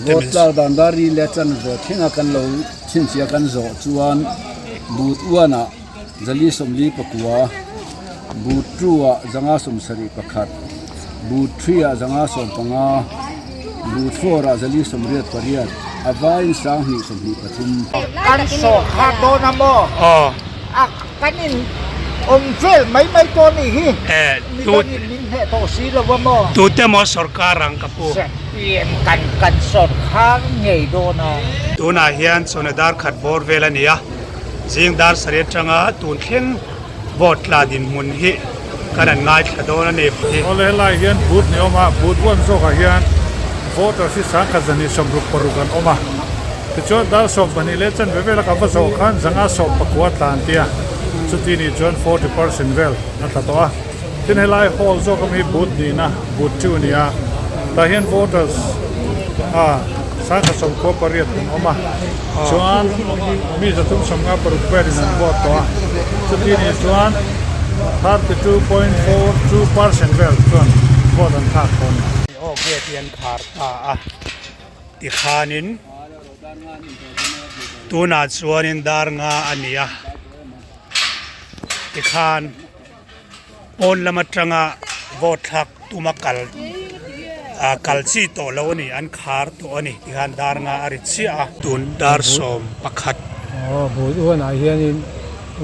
te Vote tlak dan dar ri leh chanve thlenga kan lo chhinchhiah kan zawh chuan Booth 1 ah Zali 44, Booth 2 ah 171, Booth 3 ah 150, Booth 4 ah 488, a vaiin 2023. Kan sawrkhar dawn a maw? A kan in awm vel mai mai tawh a nih hi. Midangin min hneh tawh si lo a maw? Tute maw sawrkar ang ka pu? ZPM kan kan sawrkhar ngei dawn a. Tunah hian chawhna dar khat bawr vel a ni a. Zing dar sarih atanga tun thleng vote tla dinhmun hi kan han ngaithla dawn a ni. Awle helai hian booth ni awm a, booth one zawkah hian voters hi sangkhat zahnih 66 an awm a, tichuan dar 12 leh chanve vela ka va zawh khan zanga 19 tlan tia chuti nih chuan 40 percent vel a tla tawh a. Tin helai hall zawk awm hi booth nihna booth two a ni a, tah hian voters ah 198 an awm a, chuan mi 356 in an vote tawh a, chuti nih chuan 32.42 percent vel chuan vote an thlak tawh a ni. Aw gate hi an khar ta a tikhanin tunah chuanin dar nga a ni a tikhan. Pawn lam atanga vote thlak tuma kal ah kal chi tawh lo a ni an khar tawh a ni tikhan dar nga a ri chiah a. Tun dar 11. Aw bul uanah hianin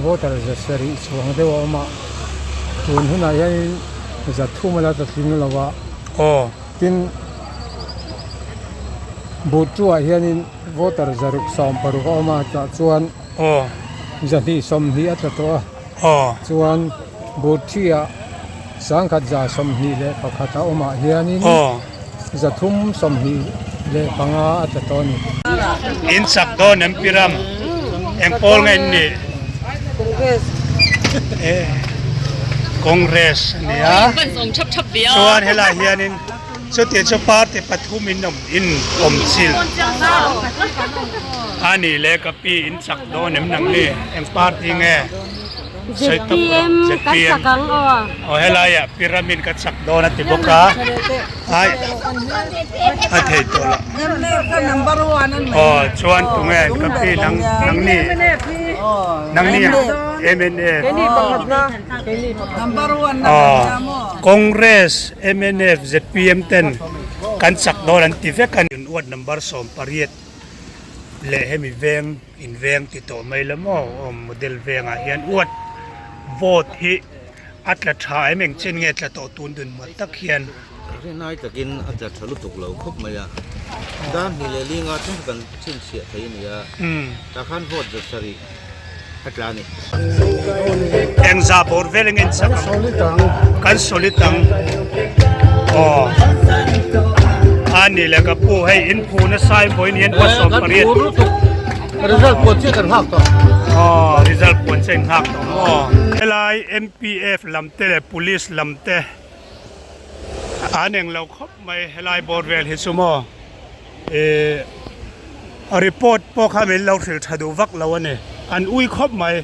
voter za sarih chhuang deuh a awm a tun hunah hianin za thum a la ta tling lo a. Aw. Tin bul tuah hianin voter 160 a awm a tah chuan. Aw. 220 a tla tawh a. Aw. Chuan Burthi-ah 1121 a awmah hianin Aw. 325 a tla tawh a ni. In chak dawn em pi ram? Eng pawl nge in nih? Congress. Eh, Congress a nia. Chuan helai hianin chuti chu party pathum in awm in awm chilh a nih leh ka pi in chak dawn em nang ni? Eng party nge? ZPM kan chak ang aw. Aw helaiah pyramid ka chak dawn a ti bawk a. Ai a thei tawh lo. Aw chuan tunge ka pi nang nang ni nang ni MNF. Aw Congress MNF ZPM ten kan chak dawn an ti vek a ni. Ward number 18 leh hemi veng. In veng ti tawh mai la maw aw model vengah hian uat vote hi a tla tha em eng chen nge tla tawh tun dun hmuat tak hian. Rinai takin a tla tha lutuk lo khawp mai a, dar hnih leh linga thleng kha kan chhinchhiah thei a ni a, tah khan vote 700 a tla a ni. Eng za bawr vel eng en chak ang kan solid ang aw a ni le ka pu hei in phu na sai vawiin hian pa 18 Result puan chiah kan nghak tawh. Aw result puan chiah in nghak tawh maw. Helai MPF lam te leh police lam te an eng lo khawp mai helai bawr vel hi chu maw ih report pawh kha min lo hrilh tha duh vak lo a ni an ui khawp mai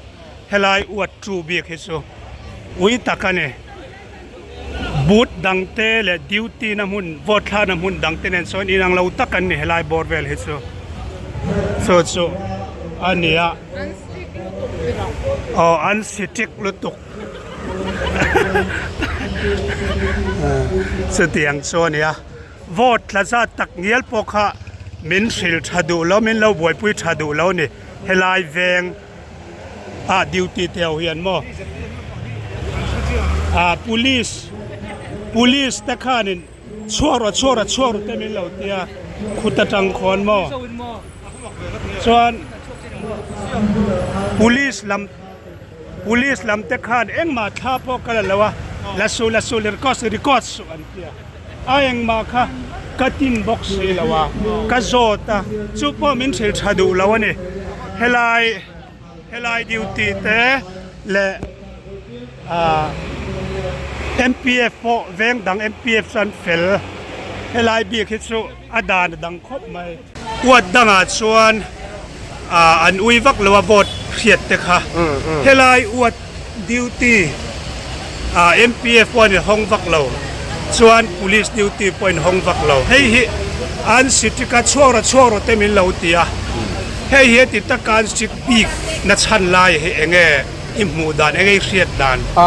helai uat tu bik hi chu ui tak a ni boot dang te leh duty na hmun vote thlakna hmun dang te nen sawn inang lo tak an ni helai bawr vel hi chu chu chu a ni a aw an strict lutuk. Chutiang chu a ni a, vote tla zat tak ngial pawh kha min hrilh tha duh lo, min lo buaipui tha duh lo a ni. Helai veng ah duty te ho hian maw ah police police te khanin chhuak rawh chhuak rawh chhuak rawh te min lo ti a, khut atang khawn maw chuan police lam. Police lam te khan engmah thla pawh ka la lo a, la suh la suh record suh record suh an ti a, a engmah kha ka tin bawk si lo a, ka zawt a, chu pawh min hrilh tha duh lo a ni. Helai helai duty te leh ah MPF pawh veng dang MPF chu an fel, helai bik hi chu a dan a dang khawp mai. Kuat dangah chuan an ui vak lo a vote hriat te kha helai uat duty MPF pawh an inhawng vak lo chuan police duty pawh a inhawng vak lo hei hi. An strict a, chhuak rawh chhuak rawh te min lo ti a. Hei hi heti taka an strict bik na chhan lai hi enge i hmuh dan, enge i hriat dan? A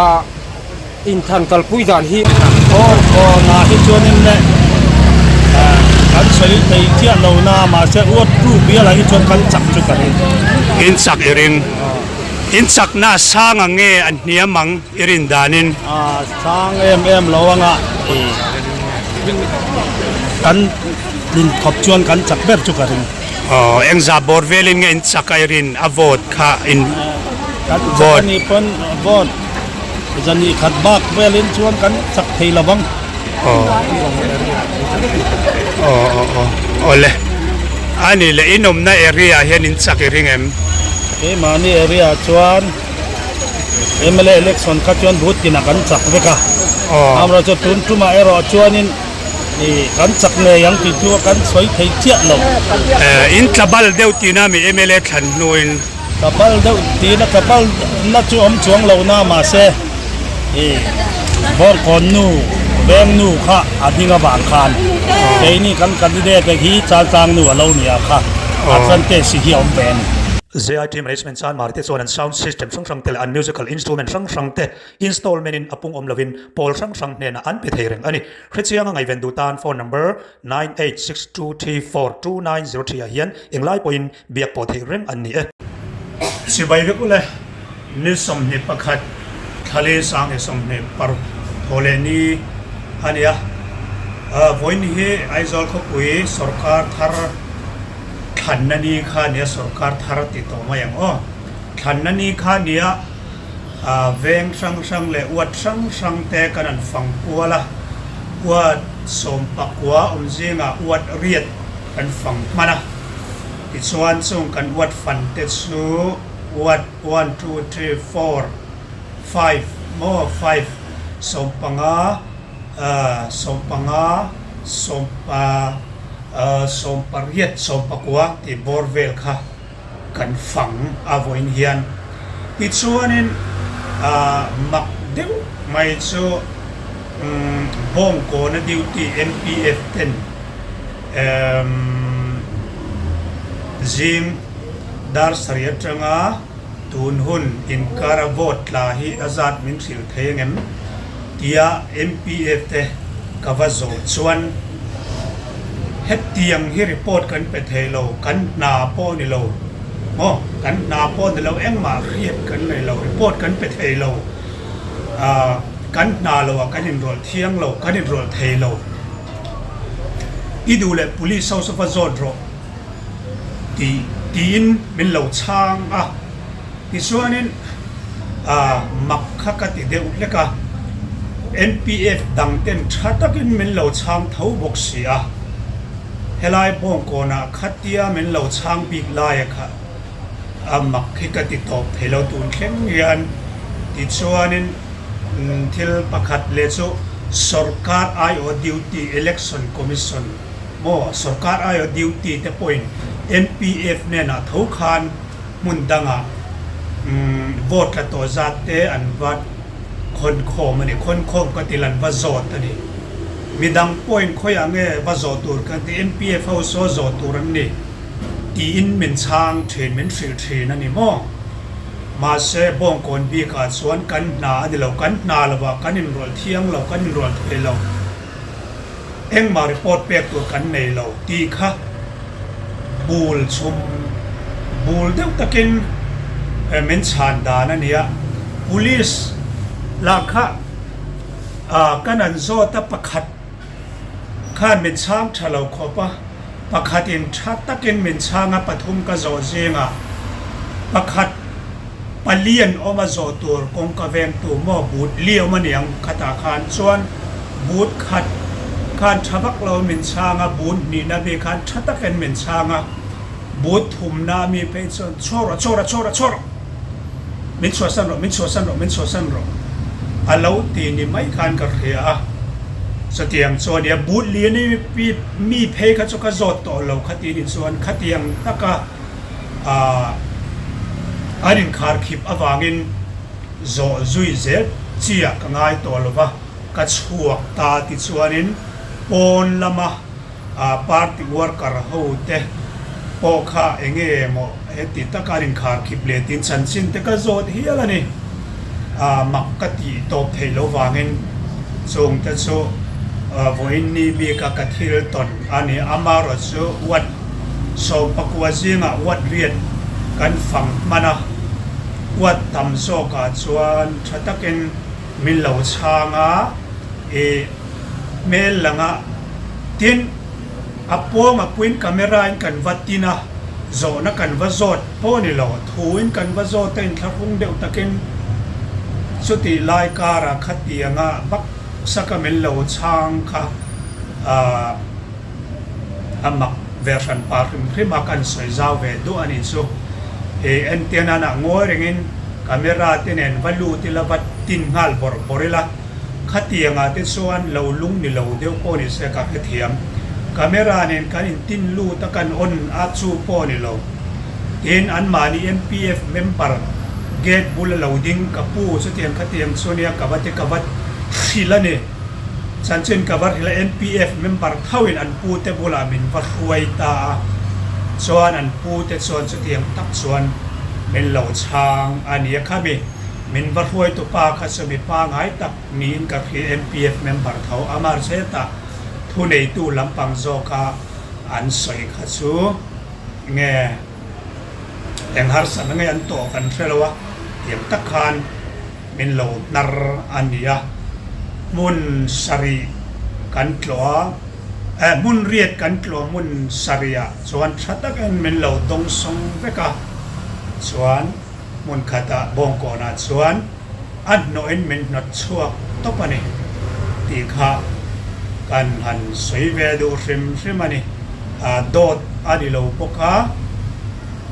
inthan kalpui dan hi. Aw kawnah hi chuanin le kan sawi thei chiah lo na mahse uat tu bialah hi chuan kan chak chu ka ring. In chak i ring. In chakna a sang ang nge a hniam ang i rin danin? A sang em em lo anga kan inthawp chuan kan chak ber chu ka ring. Aw engzah bawr velin nge in chak a i rin a vote kha in Kan chak a nih pawn vote zani khat bak velin chuan kan chak thei lo vang. Aw aw aw aw awle a ni le in awmna area ah hian in chak i ring em? Keimahni area ah chuan mla election kha chuan booth tinah kan chak vek a, amaherawhchu chu tun tumah erawh chuanin ih kan chak ngei ang tih chu kan sawi thei chiah lo. In tlabal deuh tihna mi mla thlan hnuin. Tlabal deuh tihna tlabal na chu awm chuang lo na mahse ih Bawrkawn nu veng nu kha a hming avang khan keini kan candidate hi Chaltlang nu a lo nia kha a chuan case hi a awm ve a ni. JIT Management chuan Marte chuan an sound system hrang hrang te leh an musical instrument hrang hrang te installment in a pung awm lovin pawl hrang hrang hnenah an pe thei reng a ni. Hrechianga ngaihven duh tan phone number 9862342903 ah hian englai pawhin biak pawh theih reng an ni e. Sipai vek ule, ni 21 thlali 10 26 thaw leh ni a ni a. Vawiin hi Aizawl khawpui sawrkar thar thlanna ni kha a ni a, sawrkar thar ti tawh mai ang aw. Thlanna ni kha a ni a, veng hrang hrang leh uat hrang hrang te kan han fang kual a, uat 19 awm zingah uat riat kan fang hman a. Tichuan chung kan uat fan te chu uat one two three four five maw five 15 15 18 19 tih bawr vel kha kan fang a vawiin hian. Tichuanin mak deuh mai chu Bawngkawna duty MPF ten Zing dar sarih atanga tun hun inkara vote tla hi a zat min hrilh thei angem tia MPF te ka va zawh chuan hetiang hi report kan pe thei lo, kan hna pawh a ni lo maw, kan hna pawh a ni lo engmah hriat kan nei lo, report kan pe thei lo, kan hna lo ah kan inrawlh thiang lo, kan inrawlh thei lo. I duh leh police ho chu va zawt rawh tih tiin min lo chhang a, tichuanin ah mak kha ka ti deuh hlek a, NPF dang ten tha takin min lo chhang tho bawk si a, helai bawngkawnah khatia min lo chhang bik laia kha a mak hi ka ti tawp thei lo tun thleng hian tichuanin. Thil pakhat leh chu sorkar aiawh duty Election Commission maw sorkar aiawh duty te pawhin MPF hnenah tho khan hmun dangah vote tla tawh zat te an va khawn khawm a ni. Khawn khawm ka ti lan va zawt a ni. Midang pawhin khawiah nge va zawh tur kan ti MPF ho saw zawh tur an ni tiin min chhang thin min hrilh thin a ni maw. Mahse, Bawngkawn bikah chuan kan hna a ni lo, kan hna lovah kan inrawlh thiang lo, kan inrawlh thei lo, engmah report pek tur kan nei lo tih kha bul chhum bul deuh takin min chhan dan a ni a. Police lah kha kan an zawt a, pakhat khan min chhang tha lo khawp a. Pakhatin tha takin min chhang a, pathum ka zawh zingah pakhat palian awm a zawh tur kawngka vengtu maw but li awm a niang khatah khan chuan but khat khan tha vak lo min chhang a, but hnihna mi khan tha takin min chhang a, but thumna mi phei chuan chhuah rawh chhuah rawh chhuah rawh chhuah rawh min chhuahsan rawh min chhuahsan rawh min chhuahsan rawh a lo ti ni mai khan ka hria a, chutiang chuan nia but lian i Mi phei kha chu ka zawt tawh lo khati ni chuan khatiang taka ah an inkhar khip avangin zawh zui zel chi ah ka ngai tawh lo va, ka chhuak ta ti chuanin pawn lama Party worker ho te pawh kha enge maw heti taka an inkhar khip leh tiin chanchin te ka zawt hial a ni. Mak ka tih tawp theih loh vangin chung te chu vawiin ni bika ka thil tawn a ni. Amaherawhchu ward 19 zingah ward riat kan fang hman a, ward tam zawkah chuan tha takin min lo chhang a, ih hmel langa tin a pawng a puiin camera in kan va tin a, zawhna kan va zawt pawh a ni lo, thu in kan va zawt a inthlahrung deuh takin chutih lai karah khatianga baksaka min lo chhang kha ah a mak ve hran pa hrim hrim a kan sawi zau ve duah a nih chu. Ih entir nanah ngawi rengin camera te nen va lut ila va tin nghal bawrh bawrh ila khatiangah te chuan lo lung ni lo deuh pawh ni se ka hrethiam. Camera nen kan in tin lut a kan on a chu pawh ni lo. Tin anmahni MPF member gate bula lo ding ka pu chutiang khatiang chu nia ka va ti ka va hrilh a ni. Chanchin ka va hrilh a, MPF member thoin an pute bulah min va hruai ta a, chuan an pute chuan chutiang tak chuan min lo chhang a ni a, khami min va hruaitu pa kha chu mi pangai tak niin ka hria, MPF member tho amar zetah thuneitu lampang zawka an sawi kha chu nge eng harsatna nge an tawh kan hre lo a, tiang tak khan. Min lo hnar a ni a, hmun sarih kan tlawh a, eh hmun riat kan tlawh a hmun sarihah chuan tha takin min lo dawngsawng vek a, chuan hmun khatah Bawngkawnah chuan a hnawhin min hnawt chhuak tawp a ni tih kha kan han sawi ve duh hrim hrim a ni, dawt a ni lo bawk a.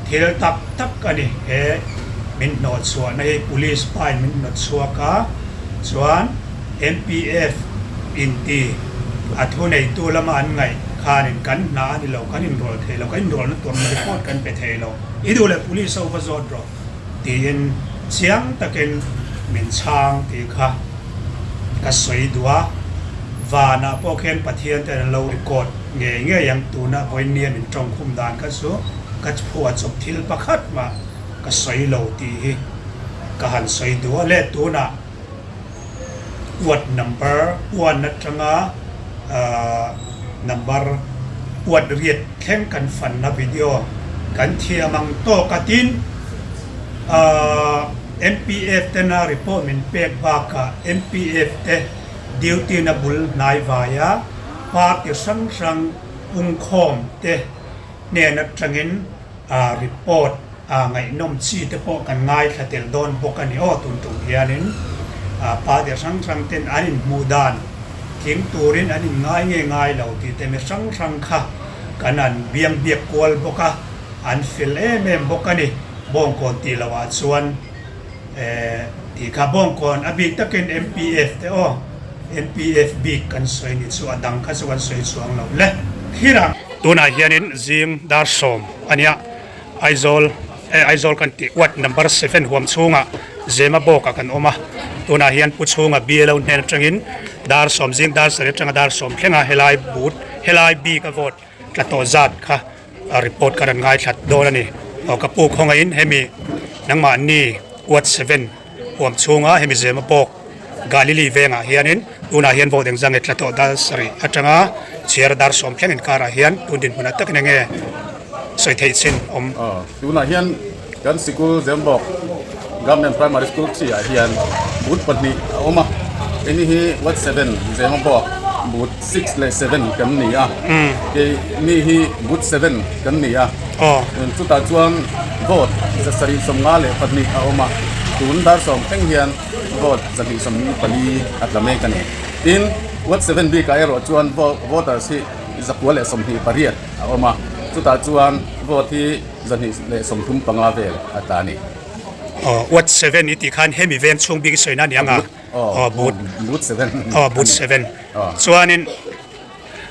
Thil tak tak a ni. He min hnawhchhuahna hi Police pain min hnawtchhuak a, chuan MPF inti a thuneitu lama an ngaih khanin kan hna a ni lo, kan inrawlh thei lo, kan inrawlhna tur report kan pe thei lo, i duh leh Police ho va zawt rawh tiin chiang takin min chhang tih kha ka sawi duh a. Vanah pawh khian Pathian ten an lo record ngei ngei ang tuna vawinia min tawngkhum dan kha chu. Ka chhuah chawp thil pakhat mah ka sawi lo tih hi ka han sawi duh a le. Tunah ward number one atanga number ward riat thleng kan fanna video kan thiam ang tawk a tin MPF tena report min pek bakah MPF te duty na bul hnai vaia party hrang hrang pungkhawm te hnen atangin report ngaihnawm chi te pawh kan ngaithla tel dawn bawk a ni aw tun tum hianin party hrang hrang ten an inhmuh dan tling turin an inngai nge ngai lo tih te mi hrang hrang kha kan an biang biak kual bawk a an fel em em bawk a ni Bawngkawn tih loh ah chuan tih kha Bawngkawn a bik takin MPF te aw MPF bik kan sawi ni chu a dang kha chu kan sawi chuang lo le thlir ang. Tunah hianin zing dar sawm a nia, Aizawl eh Aizawl kan tih ward number seven huam chhungah Zema bawkah kan awm a, tunah hian Pu Chhunga BLO hnen atangin dar sawm zing dar sarih atanga dar sawm thlenga helai booth helai bik a vote tla tawh zat kha report ka rawn ngaithla dawn a ni. Aw ka pu khawngaihin hemi nangmahni ward seven huam chhunga hemi Zema bawk Galili vengah hianin tunah hian vote engzah nge tla tawh dar sarih atanga chhiar dar sawm thleng inkarah hian tun dinhmunah takin enge sawi theih chin awm. Aw, tunah hian kan sikul Zembawk Government Primary School 3 ah hian booth pahnih a awm a, keini hi Ward 7 Zemabawk booth 6 leh 7 kan ni a, keini hi booth 7 kan ni a, chutah chuan vote 752 a awm a, tun dar sawm thleng hian Vote 224 a tla mek a ni. Tin, Ward 7 bikah erawh chuan voters hi 128 a awm a, chutah chuan vote hi 235 vel a tla a ni. Aw, Ward 7 i tih khan hemi veng chhung bik i sawi na aniang a? Aw, Booth 7. Aw, Booth 7. Chuanin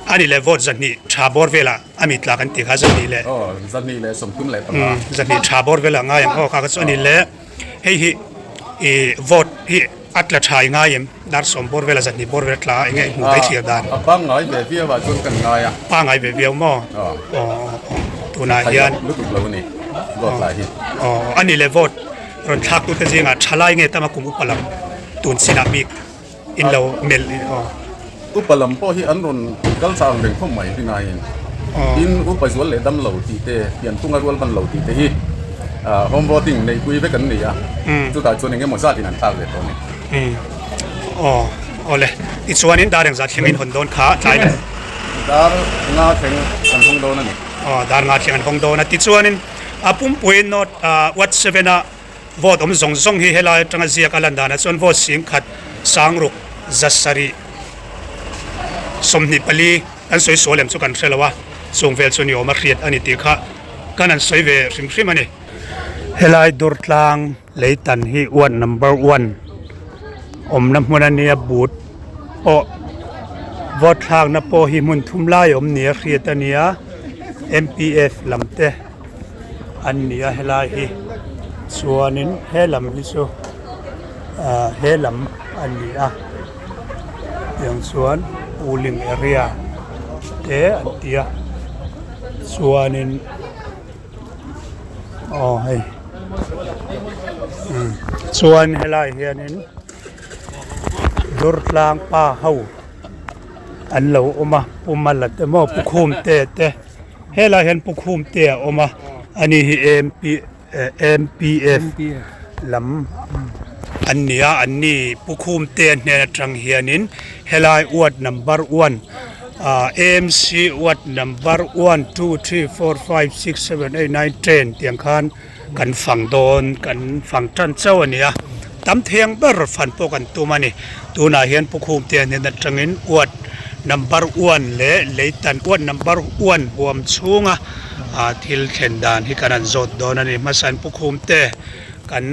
a ni leh vote 200 tha bawr velah a mi tla kan tih kha 200 leh. Aw, 235. 200 tha bawr velah ngai ang aw kha kha chu a ni leh. Hei hi i vote hi. A tla tha i ngai em? Dar sawm bawr vela zahnih bawr vel a tla a, enge i hmuh daih thlir dan? A pangngai ve viau ah chuan kan ngai a. Pangngai ve viau maw? Aw. Aw aw aw. Tunah hian. Lutuk lo a ni vote lai hi. Aw a ni le vote rawn thlak tute zingah tha lai nge tama kum upa lam tun chinah bik in lo melh aw. Upa lam pawh hi an rawn kal tha ang reng khawp mai rinaiin tin upa zual leh dam lo tih te pianphunga rual ban lo tih te hi home voting neihpui vek an ni a chutah chuan eng emaw zat in an thlak ve tawh a ni. Aw awle tichuanin dar engzah thleng in hawn dawn kha tlai lam. Dar nga thleng an hawng dawn a ni. Aw dar nga thleng an hawng dawn a tichuanin a pumpui note ward seven a Vote awm zawng zawng hi helai atanga ziak a lan danah chuan vote 10,000 sangruk 724 kan sawi sual em chu kan hre lo a, chung vel chu ni awm a hriat a ni tih kha kan han sawi ve hrim hrim a ni. Helai Durtlang leitan hi ward number one awmna hmun a nia boot pawh vote thlakna pawh hi hmun thum lai awm nia hriat a nia M_P_F lam te. an ni a helai hi chuanin he lam hi chu ah he lam a ni a tiang chuan pooling area te an ti a chuanin aw hei umm chuan helai hianin Durtlang pa ho an lo awm a Pu Mala te maw Pu Khumte te. Helai hian Pu Khumte a awm a, ani hi MP MPF lam an ni a, an ni Pu Khumte hnen atang hianin helai ward number one ah AMC ward number one two three four five six seven eight nine ten tiang khan kan fang dawn kan fang tan chauh a ni a, tam theng ber fan pawh kan tum a ni. Tunah hian Pu Khumte hnen atangin ward number one leh leitan ward number one huam chhunga ah thil thlen dan hi kan han zawt dawn a ni. Hmasain Pu Khumte kan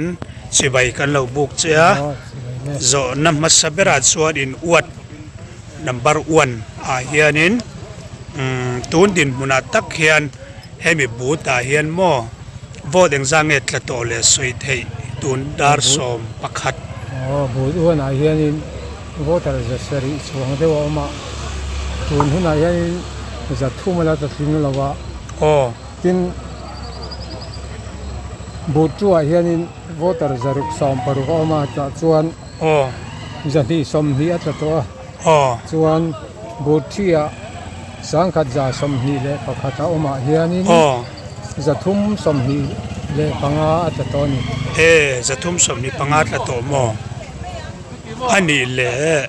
chibai kan lo buk che a, zawhna hmasa berah chuan in ward number one ah hianin umm tun dinhmunah tak hian Hemi butah hian maw vote engzah nge tla tawh leh sawi theih tun dar 11. Aw but uanah hianin voter 700 chuang deuh a awm a, tun hunah hianin 300 a la tla tling lo a. Aw. Tin but tuah hianin voter 660 a awm a, tah chuan. Aw. 220 a tla tawh a. Aw. Chuan Burthi-ah 1121 a awmah hianin 325 a tla tawh a ni. E, 325 a tla tawh maw? A nih leh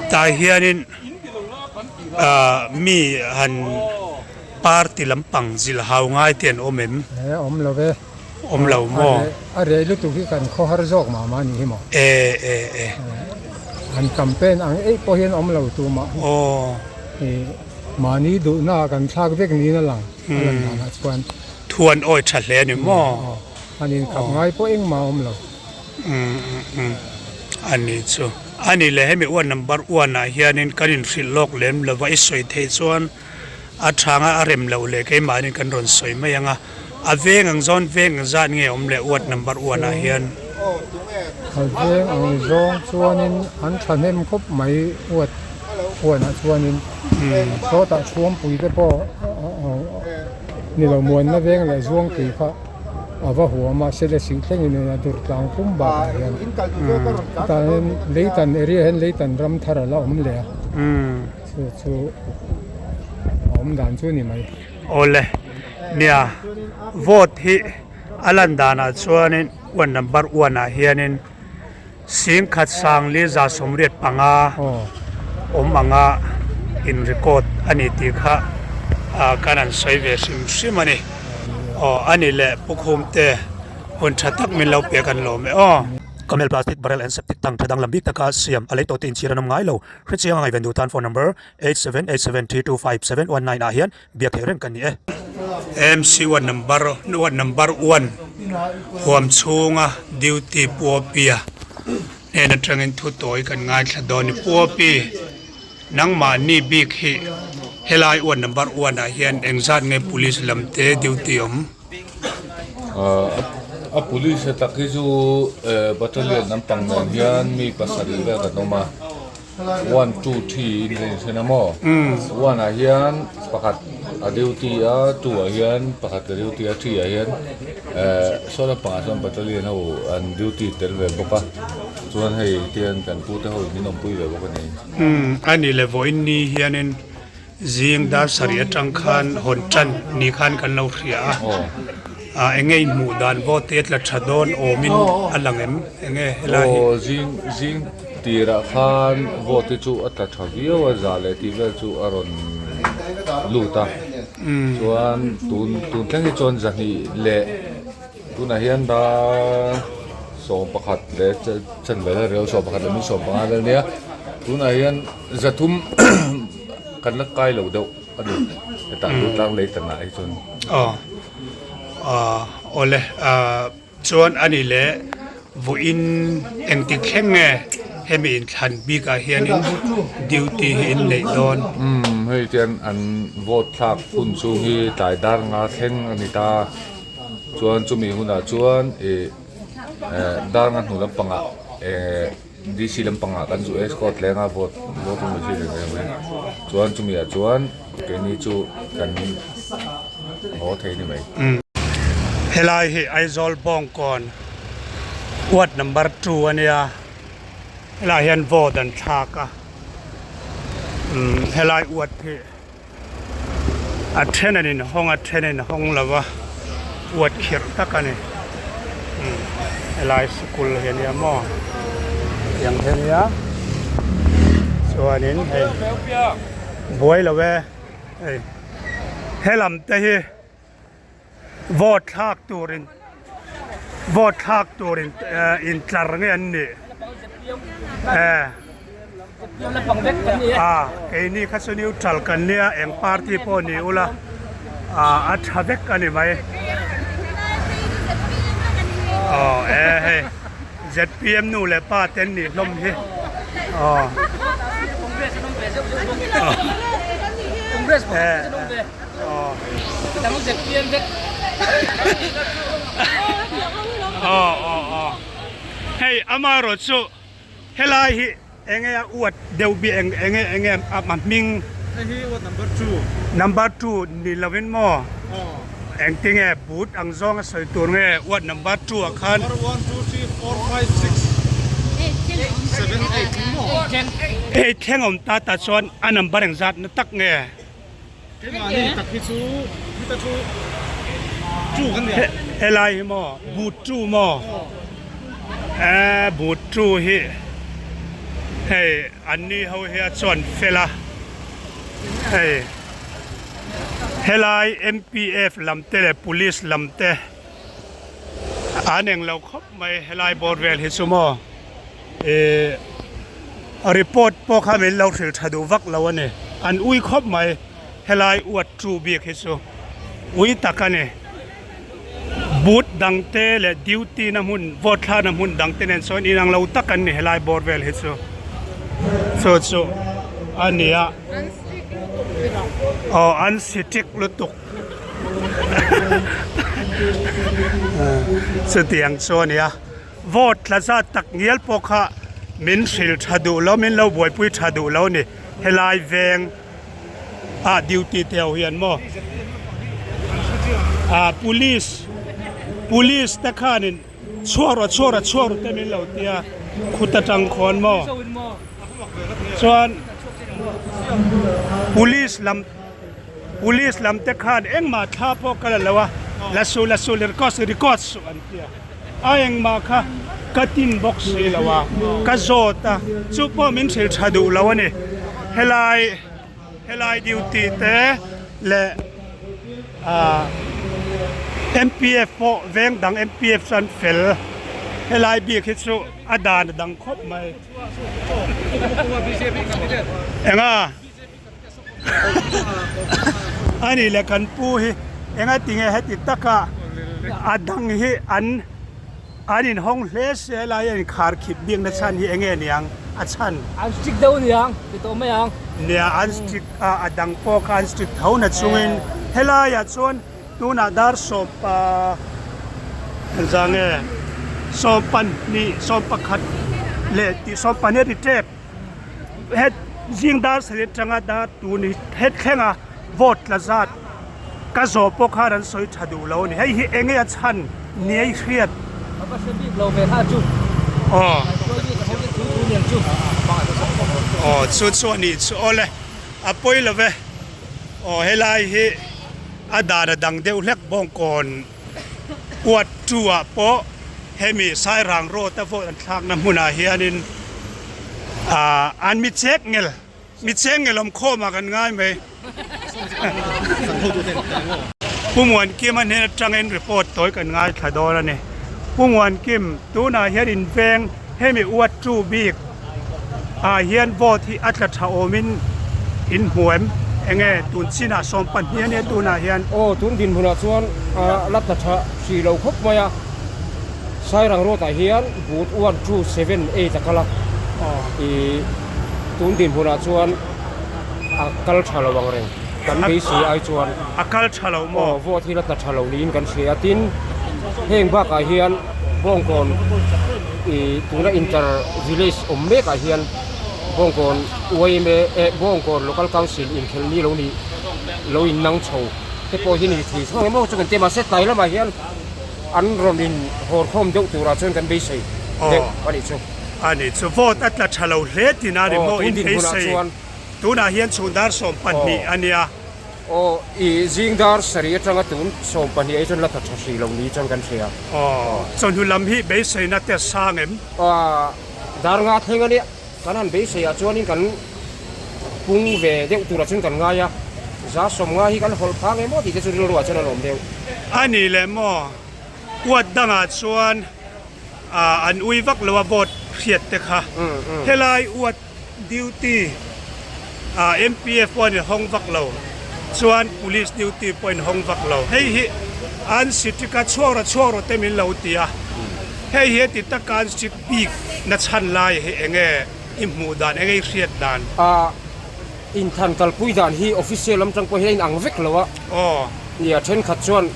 tah hianin mi han party lampang zilh hau ngai te an awm em? E, awm lo ve. Awm lo maw? A reh lutuk hi kan khaw har zawk mah mah a nih hi maw? E e e. An campaign ang eih pawh hian awm lo tu mah hi. Aw. I mahni duhna ah kan thlak vek niin a lang a lan danah chuan. Thu an awi tha hle a ni maw? Aw. An inkhap ngai pawh engmah a awm lo. Umm umm umm. A ni chu. A ni le hemi uan number one ah hianin kan inhrilh lawk lem lova i sawi theih chuan A thanga a rem loh leh keimahnin kan rawn sawi mai ang a, a veng ang zawn veng ang zat nge awm leh ward number one ah hian. A veng ang zawng chuanin an thahnem khawp mai ward one ah chuanin sawtah chhuampui te pawh ni lo muanna veng leh zuangtui kha a va huam a sele sih thlengin a dur tlang pum bakah hian tah hian leitan area hian leitan ram thar a la awm leh a. Chu chu a awm dan chu ni mai. Awle, nia vote hi a lan danah chuanin one number one ah hianin 1185 awm anga in record a ni tih kha kan han sawi ve hrim hrim a ni. Aw a ni leh Pu Khumte hun tha tak min lo pe kan lawm e aw. Camel plastic barrel and septic tank tha danglam bik taka siam a lei tawh te inchhir an awm ngai lo. Hrechiang a ngaihven duh tan phone number 8787325719 ah hian biak theih reng kan ni e. MC ward number ward number one huam chhunga duty Pu Opia hnen atangin thu tawi kan ngaithla dawn ni. Pu Opi nangmahni bik hi helai ward number one ah hian engzat nge police lam te duty awm? A police a tak hi chu battalion lampang nen hian mi pasarih vel kan awm a one two three in kan inthen a maw one ah hian pakhat a duty a two ah hian pakhat a duty a three ah hian eh saw lampangah sawn battalion ho an duty tel ve bawk a chuan hei tian kan pute ho in min awmpui ve bawk a ni. A nih leh vawiin ni hianin Zing dar sarih atang khan hawn tan ni khan kan lo hria a, ah enge in hmuh dan vote te tla tha dawn awmin a lang em enge helai hi? Aw zing zing tirah khan vote te chu a tla tha viau a za leh tih vel chu a rawn lut a chuan tun tun thleng hi chuan zahnih leh Tunah hian dar 11 leh chanve la rel 11 leh min 15 vel nia tunah hian zathum kan la kai lo deuh a ni hetah chu tlang lei tanah hi chuan. Aw awle chuan a ni leh vawiin engtik thleng nge hemi inthlan bikah hianin duty hi in neih dawn. Umm hei tian an vote thlak hun chhung hi tlai dar nga thleng a ni ta. Chuan chumi hunah chuan ih eh dar nga hnu lampangah eh D_C lampangah kan zu escort leng a vote voting machine ang em em chuan chumi ah chuan keini chu kan haw thei a ni mai. Helai hi Aizawl Bawngkawn ward number 2 ania helaiah hian vote an thlak a umm helai ward hi. A then an inhawng a then an inhawng lo va uat khirh tak a ni umm helai sikul hi a nia maw tiang hi a nia chuanin hei buai lo e hei helam te hi vote thlak turin vote thlak turin eh intlar nge an nih eh a keini kha chu neutral kan nia eng party pawh ni ula ah a tha vek a ni mai aw e hei zpm nu leh pa te an nih hlawm hi aw eh. Hei amaherawh chu helai hi enge a uat deuh bi eng enge enge a hming Hei hi uat number 2. Number 2 ni lovin maw engtinge but ang zawng a sawi tur nge uat number 2 ah khan Number 1 2 3 4 5 6 7 8 maw. Hei thleng awm ta ta chuan a number engzat na tak nge. Helai hi maw but tu maw eh but tu hi hei an ni ho hi a chuan fel a hei helai M_P_F lam te leh police lam te an englo khawp mai helai bawr vel hi chu maw eh report pawh kha min lo hrilh tha duh vak lo a ni an ui khawp mai helai uat tu bik hi chu ui tak a ni boot dang te leh duty na hmun vote thlakna hmun dang te nen sawn inang lo tak an ni helai bawr vel hi chu chu chu a ni a aw an strict lutuk. Chutiang chu a nia, vote tla zat tak ngial pawh kha min hrilh tha duh lo, min lo buaipui tha duh lo a ni. Helai veng ah duty te ho hian maw ah police police te khanin chhuak rawh chhuak rawh chhuak rawh te min lo tia khut atang khawn maw chuan police lam. Police lam te khan engmah thla pawh ka la lo a, la su la su record record suh an ti a, a engmah kha ka tin bawk si lo a, ka zawt a, chu pawh min hrilh tha duh lo a ni. Helai helai duty te leh ah MPF pawh veng dang MPF chu an fel, helai bik hi chu a dan a dang khawp mai. Enga? A nih leh kan pu hi enga tinge heti taka a dang hi an an inhawng hle se helai a inkhar khip bik na chhan hi enge niang a chhan. An strict deuh aniang ti tawh mai ang. Nia an strict a a dang pawh kha an strict tho na chungin helaiah chuan tunah dar sawp. Engzah nge 12 11 leh tih 12 a ri tep het zing dar sarih atanga dar tun hi het thlenga vote tla zat ka zawh pawh khan an sawi tha duh lo a ni hei hi eng nge a chhan ni a i hriat. A va hre bik lo ve kha chu. Aw. Kan hruai bik a ho in thu thu nen chu. Aw chu chu a nih chu awle a pawi lo ve aw helai hi a dan a dang deuh hlek bawngkawn Uat tu ah pawh hemi Sairang road a vote an thlakna hmunah hianin ah an mi chek ngel mi chek ngel awm khawm ah kan ngai mai. Pu Muankim a hnen atangin report tawi kan ngaithla dawn a ni. Pu Muankim tunah hian inveng hemi uat tu bik ah hian vote hi a tla tha awmin in hmu em? Enge tun chinah 12 a nia tunah hian. Aw tun dinhmunah chuan la tla tha hrih lo khawp mai a, Sairang road ah hian boot one two seven eight a kal a, ih tun dinhmunah chuan a kal tha lo ang reng kan beisei ai chuan. A kal tha lo maw? Aw vote hi la tla tha lo niin kan hria a, tin heng bakah hian Bawngkawn ih tuna inter village awm mek ah hian Bawngkawn yma eh Bawngkawn local council inkhelh ni lo nih lo in nang chho te pawh hi ni thei thung emaw chu kan ti a mahse tlai lamah hian an rawn in hawr khawm deuh turah chuan kan beisei deuh a nih chu. A nih chu vote a tla tha lo hle tin a ni maw in beisei tunah hian chhun dar 12 a nia. Aw, i zing dar sarih atanga tun 12 ai chuan la tha tha hrih lo ni chuan kan hria. Aw, chawhnu lam hi beiseina te sang em? Aw, dar nga thleng a nia, kan han beisei ah chuanin kan pung ve deuh turah chuan kan ngai a, za 50 hi kan hawlh phang em aw tih te chu rilru ah chuan a lawm deuh. A nih leh maw, uat dangah chuan an ui vak lo a vote hriat te kha, helai uat Duty ah MPF pawh an inhawng vak lo, chuan Police duty pawh inhawng vak lo. Hei hi an sitric a chhuak rawh chhuak rawh te min lo ti a, hei hi heti taka an strict bik na chhan lai hi enge i hmuh dan, enge i hriat dan? A inthan kalpui dan hi official lam tang pawh hian a inang vek lo a, nia thenkhat chuan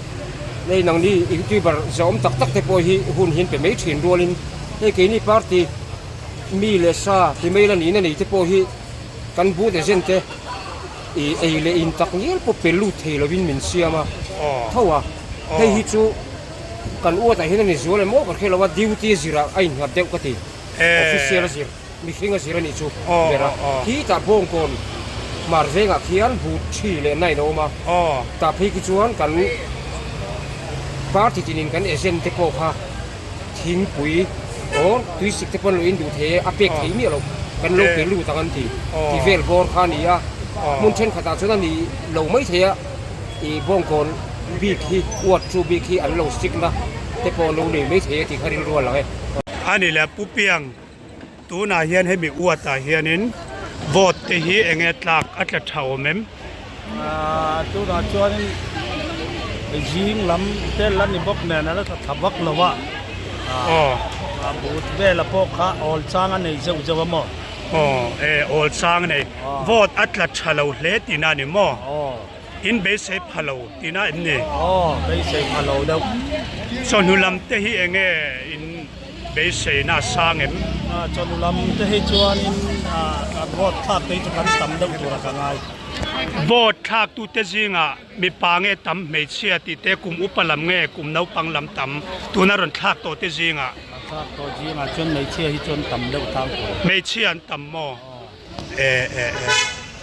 hei nangni youtuber zahawm tak tak te pawh hi hun hi an pe mai thin rualin hei keini party Mi leh sa ti mai la nihna nei te pawh hi kan but agent te ih ei leh in tak ngial pawh pe lut thei lovin min siam a tho a, hei hi chu kan uatah hian a ni zual em aw ka hre lo a, duty a zirah a innghat deuh ka ti, official a zir, mihring a zir a nih chu ber a, khitah Bawngkawn hmar vengah khian but thi leh nine a awm a, tah phei khi chuan kan party tinin kan agent te pawh kha. Thingpui aw tuisik te pawn lo in duh thei e, a pek thei miah lo, kan lo pe lut ang an ti, ti vel bawr kha a ni a, hmun thenkhatah chuan a ni lo mai thei a, ih Bawngkawn bik hi uat chu bik hi an lo sik na te pawh an lo nei mai thei a tih kha rilru a lang e. A ni le Pu Piang, tunah hian hemi uatah hianin vote te hi eng nge tlak a tla tha awm em? Tunah chuanin zing lam te la ni bawk nen a la tla tha vak lo a, a but vela pawh kha awl chang a nei zeuh zeuh a maw? Aw e awl chang a nei, vote a tla tha lo hle tihna a ni maw? In beisei pha lo tihna em ni? Aw beisei pha lo deuh. Chawhnu lam te hi eng nge in Beiseina a sang em? Chawhnu lam te hi chuanin vote thlak te hi chu kan tam deuh tur a ka ngai. Vote thlak tu te zingah mipa nge tam hmeichhia tih te kum upa lam nge kum naupang lam tam tuna rawn thlak tawh te zingah? Thlak tawh zingah chuan hmeichhia hi chuan tam deuh tlang tawh. Hmeichhia an tam maw? E e e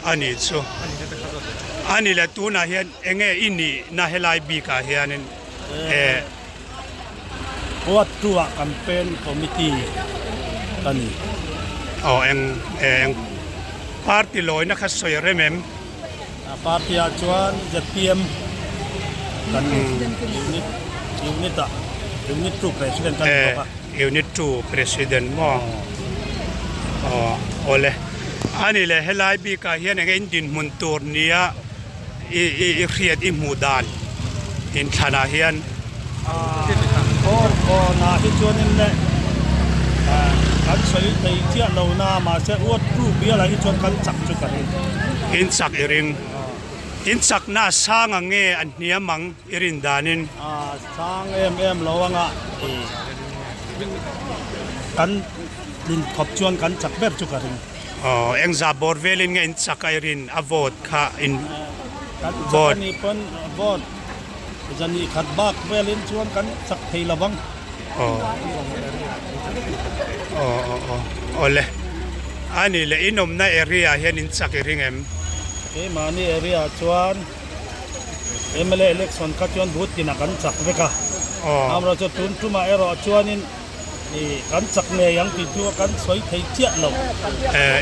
a nih chu. A nih leh tunah hian enge i nihna helai bikah hianin e. Ward two ah campaign committee ka ni. Aw eng eng party lawina kha sawi a rem em? Party ah chuan zpm kan ni unit unit ah unit two president ka ni bawk a. Unit 2 President maw? Aw awle. Ani leh helai bikah hian eng in dinhmun tur nia i i i hriat i hmuh dan inthlanah hian. Aw kawnah hi chuanin le kan sawi thei chiah lo na mahse uat tu bialah hi chuan kan chak chu ka ring. In chak i ring. In chakna a sang ang nge a hniam ang i rin danin? A sang em em lo anga kan tlin khawp chuan kan chak ber chu ka ring. Aw, engzah bawr velin nge in chak a i rin a vote kha in Kan chak a nih pawn vote zahnih khat bak velin chuan kan chak thei lo vang. Aw aw aw aw awle a nih leh in awmna area ah hian in chak i ring em? Keimahni area ah chuan mla election kha chuan booth tinah kan chak vek a, amaherawhchu chu tun tumah erawh chuanin ih kan chak ngei ang tih chu kan sawi thei chiah lo.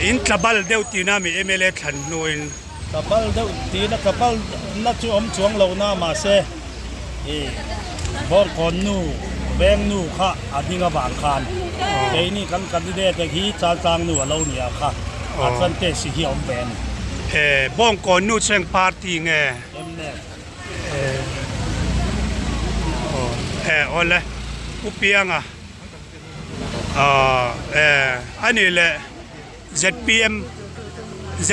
In tlabal deuh tihna mi mla thlan hnuin. Tlabal deuh tihna tlabal na chu awm chuang lo na mahse ih Bawngkawn nu veng nu kha a hming avang khan keini kan candidate te hi Chaltlang nu a lo nia kha advantage hi a awm ve a ni. Bawngkawn nu chu eng party nge? Mnf. Awle Pu Pianga a nih leh. Zpm Z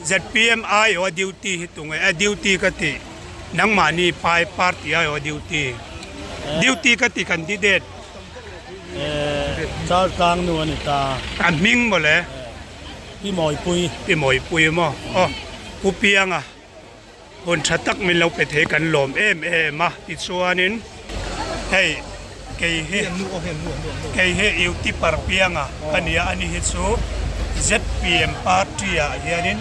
zpm aiawh a duty hi tunge a duty ka tih nangmahni pai party aiawh a duty duty ka tih candidate Chaltlang nu a ni ta. A hming mawle. Pi Mawipui. Pi Mawipui maw aw Pu Pianga. Hun tha tak min lo pe thei kan lawm em em a tichuanin hei kei hi kei hi Eutipar pianga ka nia ani hi chu zpm party ah hianin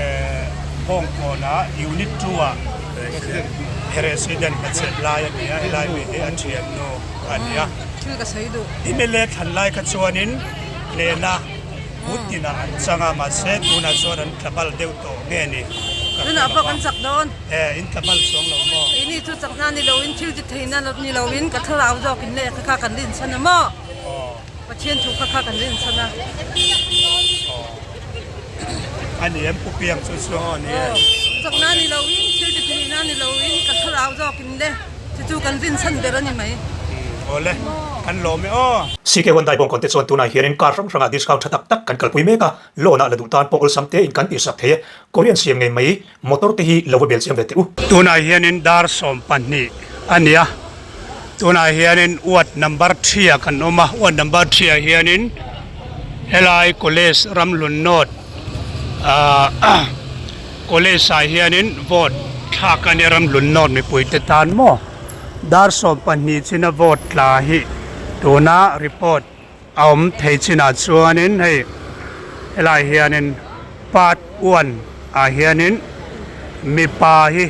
eh Bawngkawnah unit 2 ah president a chelh lai a ni a helai mi hi a thiannu a ni a mla thlan lai kha chuanin hlena Kut tinah an chang a, mahse tunah chuan an tla bal deuh tawh nge ni? Ka hre Tunah pawh kan chak dawn. E, in tla bal chuang lo maw? Keini chu chakna ni loin thil ti theihna ni loin ka thlarau zawkin leh kha kha kan rinchhan a maw? Pathian thu kha kha kan rinchhan a. Aw. A ni em Pu Piang chu chu? Aw, chakna ni loin thil ti theihna ni loin ka thlarau zawkin leh. Chu chu kan rinchhan ber a ni mai. Awle, kan lawm e aw. CK Hyundai bawngkawn te chuan tunah hianin car hrang hrangah discount tha tak tak kan kalpui mek a, loan ah la duh tan pawh awlsam tein kan tihsak thei e. Korean siam ngei mai motor te hi lo va bel chiang ve teh u. Tunah hianin dar 12 a ni a, tunah hianin ward number 3 ah kan awm a, ward number 3 ah hianin helai college Ramhlun North ah College ah hianin vote thlak a nia ramhlun nawt mipui te tan maw dar 12 china vote tla hi tuna report a awm thei chinah chuanin hei helai hianin part 1 ah hianin mipa hi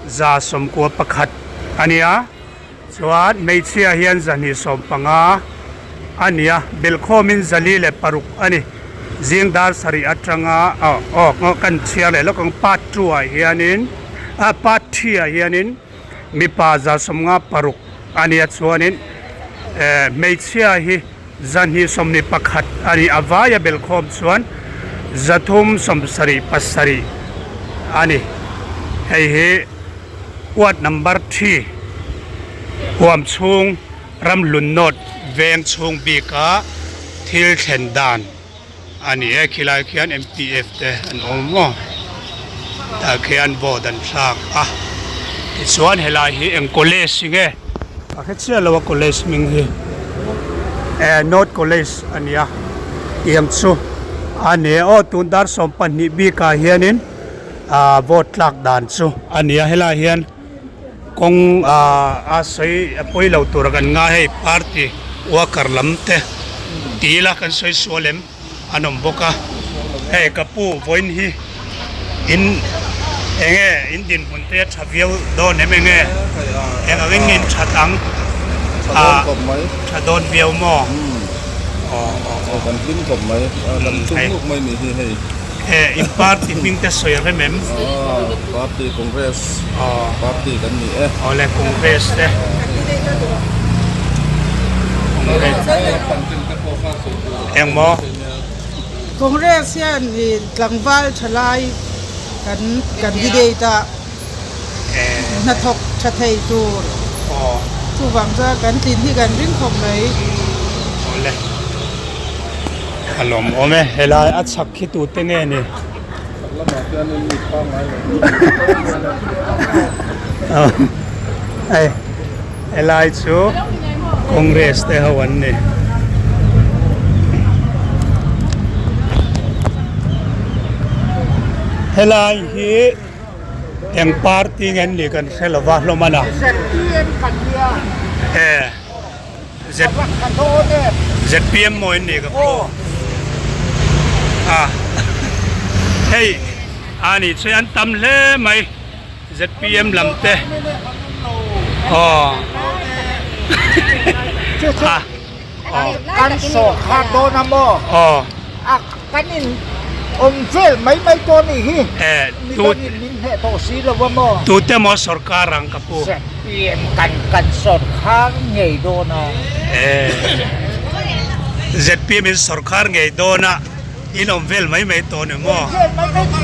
91 a nia. Chuan hmeichhia hian 215 a ni a, belhkhawmin 406 a ni. Zing dar sarih atanga aw aw kan chhiar leh lawk ang part 2 ah hianin ah part 3 ah hianin mipa 56 a ni a chuanin eh hmeichhia hi 221 a ni a vaia belhkhawm chuan 377 a ni. Hei hi. Ward number 3 huam chhung Ramhlun North veng chhung bika thil thlen dan a ni e. Khilai khian MPF te an awm maw tah khian vote an thlak a tichuan helai hi eng college nge ka hre chiah lo a college hming hi eh North college a nia tiang chu a ni e aw tun dar 12 bikah hianin. Ahh vote tlak dan chu a ni a helaiah hian kawng ahh a sawi a pawi lo tur a kan ngai hei party worker lam te ti ila kan sawi sual em an awm bawk a hei ka pu vawiin hi in eng nge in dinhmun te a tha viau dawn em eng nge eng angin nge in that ang ahh tha dawn viau maw aw aw aw kan hlim khawp mai kan tum nuk mai ni hi hei. Eh in party hming te sawi rem em? Party Congress party kan ni e. Awle Congress te. Engmaw? Congress hian tlangval thalai kan candidate a hnathawk tha thei tur chuvang chuan kan tlin hi kan ring khawp mai. Awle. A lawm awm e, helai a chhak khi tute nge ni? Hei helai chu Congress te ho an ni. Helai hi eng party nge an nih kan hre lo va hlawm a na. ZPM kan nia. E Z ZPM maw in nih ka pu. A hei a nih chu an tam hle mai. ZPM lam te aw a kan sawrkhar dawn a maw aw a kan in awm vel mai mai tawh a nih hi midangin min hneh tawh si lo a maw tute maw sawrkar ang ka pu ZPM kan kan sawrkhar ngei dawn a ZPM in sawrkhar ngei dawn a. In awm vel mai mai tawh ni maw?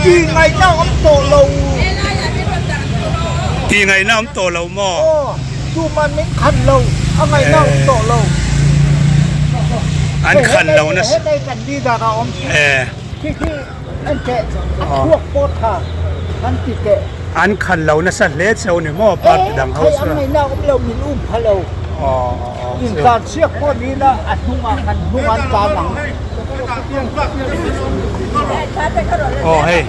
Ti ngaihna awm tawh lo. Ti ngaihna awm tawh lo maw? Aw, tuman min khan lo, a ngaihna awm tawh lo. An khan lo nasa. Helai kan leader a awm. Eh. Khi khi en teh, a thluak pawh tha an ti teh. An khan lo nasa hle cheu ni maw party dang ho chu? Eh, an ngaihna awm lo, min um pha lo. Intan chhiak pawh ni ila a hnungah kan hnung an tan ang. Aw hei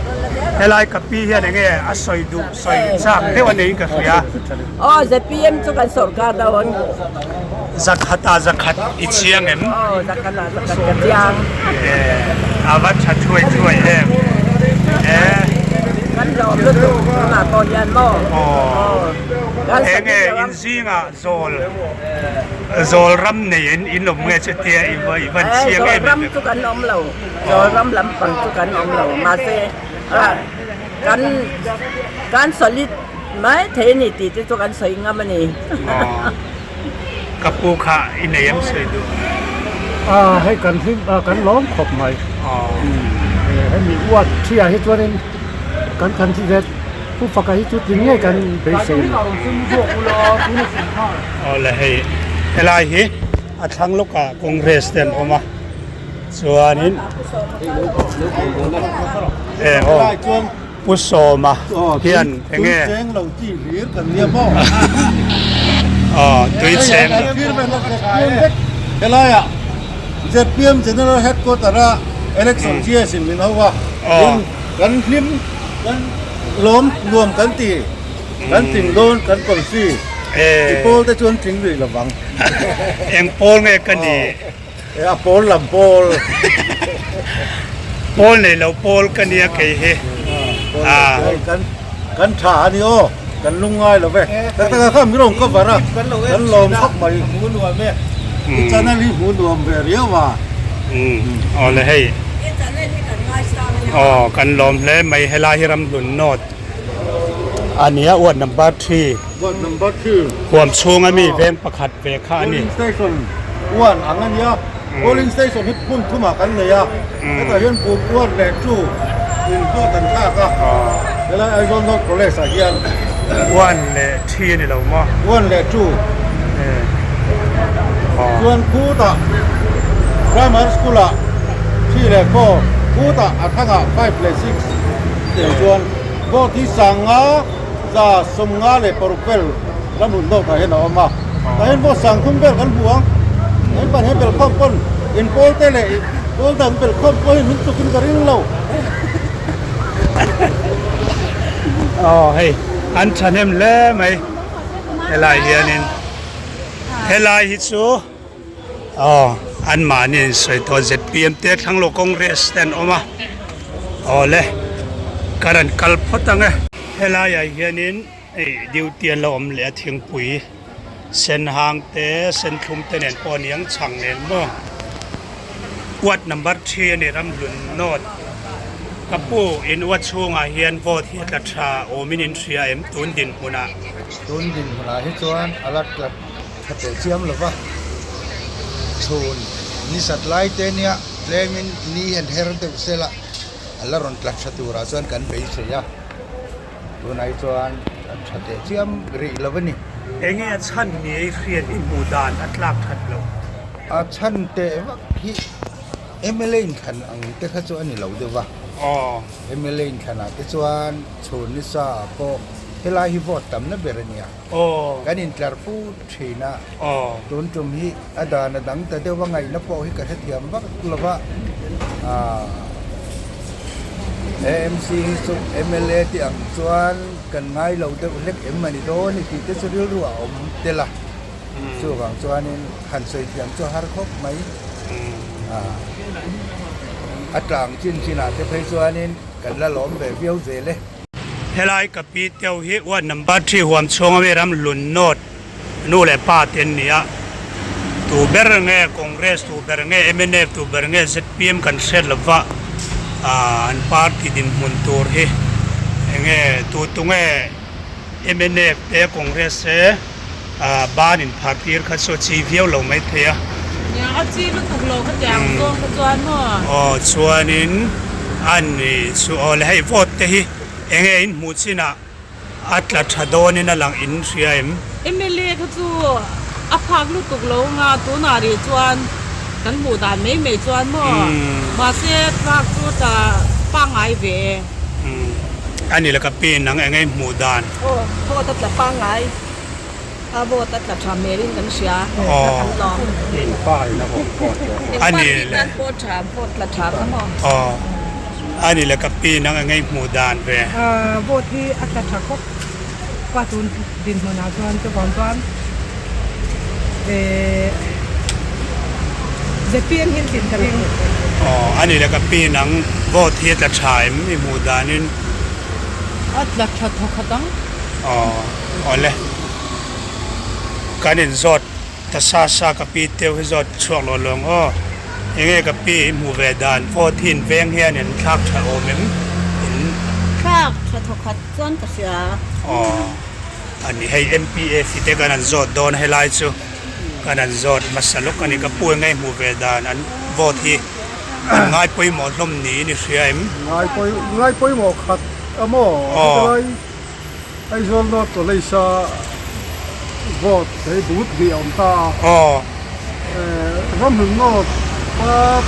helai ka pi hian enge a sawi duh sawi chak deuh a neiin ka hria. Aw ZPM chu kan sawrkar dawn. Zakhat ah zakhat i chiang em? Aw zakhat ah zakhat ka chiang. Eh a va tha thuai thuai em? Eh. Kan lawm lutuk tunah pawh hian maw? Aw. Enge in zingah Zawl zawl ram nei in in awm nge chutia i va i van chiang em Zawl ram chu kan awm lo zawl ram lampang chu kan awm lo mahse kan kan solid mai thei a ni tih te chu kan sawi ngam a ni. Ka pu kha i nei em sawi duh? A hei kan hlim kan lawm khawp mai. Hemi uat thiah hi chuanin kan kan ti vet. Pu Faka hi chu tling ngei kan beisei lo. Awle hei helai hi a thlang lawkah Congress te an awm a chuanin e aw Pu Sawma hian enge aw tui cheng helaiah ZPM General Headquarter a election GS in min ho a kan hlim Kan lawm nuam kan ti, kan tling dawn kan confi, i pawl te chuan tling rih lovang. Eng pawl nge ka ni? E a pawl lam pawl. Pawl nei lo pawl ka nia kei hi. Kan kan tha a ni aw, kan lung ngai lo ve. Tak tak a kha mi rawn cover a, kan lawm khawp mai. Hmu nuam e, i channel hi hmu nuam ve riau a. Aw le hei. Aw kan lawm hle mai helai hi Ramhlun North a nia ward number 3 Ward number 3 huam chhung ami veng pakhat ve kha a ni. Polling station 1 ang a nia polling station hi hmun thumah kan nei a hetah hian buk 1 leh 2 in vote an thlak a helai Aizawl North College ah hian 1 leh 3 a ni lo maw? 1 leh 2 Chuan khutah primary school ah 3 leh 4 khutah a thangah 5 leh 6 tih chuan vote hi sanga za 50 leh 6 vel lam hun dawk ah hian a awm a tah hian vote 30 vel kan hmu ang in pan hian bel khawm pawn in pawl te leh pawl dang bel khawm pawh hi min tluk in ka ring lo. Aw hei an thahnem hle mai helai hianin. Helai hi chu aw anmahni an sawi tawh zpm te thlang lo congress te an awm a aw le ka rawn kal phawt ang e. Helai ah hianin hei duty an lo awm leh a thingpui sen hang te sen thlum te nen pawh a ni ang chhang nen maw ward number 3 a ni Ramhlun North ka pu in ward chhungah hian vote hi a tla tha awmin in hria em tun dinhmunah. Tun dinhmunah hi chuan a la tla tha teh chiam lo va, chhun ni sat lai te nia tlemin ni hian her deuh sela a la rawn tla tha turah chuan kan beisei a, tunah hi chuan a tha teh chiam rih lo a ni. Enge a chhan ni ei hriat i hmuh dan a tlak that lo? A chhan teh vak hi mla inthlan ang te kha chu a ni lo deuh va. MLA inthlanah te chuan chhun nisa ah pawh helai hi vote tamna ber a nia. Kan intlar fu thin a, tun tum hi a dan a dang ta deuh a ngaihna pawh hi ka hrethiam vak lo va, AMC hi chu MLA te ang chuan kan ngai lo deuh hlek em a ni dawn ni tih te chu rilru a awm tel a, chuvang chuanin han sawi thiam chu a har khawp mai. A tlang chin chinah te phei chuanin kan la lawm ve viau zel e. Helai ka pi teuh hi ward number three huam chhunga mi ram lun nawt nu leh pa te an ni a, tu ber nge Congress tu ber nge mnf tu ber nge zpm kan hriat lo va ah an party dinhmun tur hi enge tu tu nge mnf te Congress te ah ban in phar tir kha chu a chi viau lo mai thei a. Nia a chi lutuk lo kha tiang zawng kha chuan maw. Aw chuanin a ni chu aw le hei vote te hi enge in hmuh chinah a tla tha dawnin a lang in hria em? MLA kha chu a phak lutuk lo nga tunah rih chuan kan hmuh dan mai mai chuan maw mahse tlak chu tla pangngai ve e. A ni le ka pi nang enge in hmuh dan? Aw vote a tla pangngai a vote a tla tha hmelin kan hria a kan lawm. A ni le. Tan pawh tha vote tla tha kha maw. Aw a ni le ka pi nang enge in hmuh dan ve? Vote hi a tla tha khawp pa tun dinhmunah chuan chuvang chuan eh ZPM hi an tlin ka ring. Aw a ni le ka pi nang vote hi a tla tha em i hmuh danin? A tla tha thawkhat ang. Aw awle kan inzawt ta sa sa ka pi teuh hi zawt chhuak lo lawng aw enge ka pi i hmuh ve dan vote hi in veng hian in thlak tha awm em in. Thlak tha thawkhat chuan ka hria. Aw a ni hei MPF hi te kan han zawt dawn helai chu kan han zawt hmasa lawk a ni ka pu enge i hmuh ve dan an vote hi an ngai pawimawh hlawm niin i hria em? Ngai pawi ngai pawimawh khat a maw helai Aizawl North College a vote hei booth hnih a awm ta a Ramhlun North part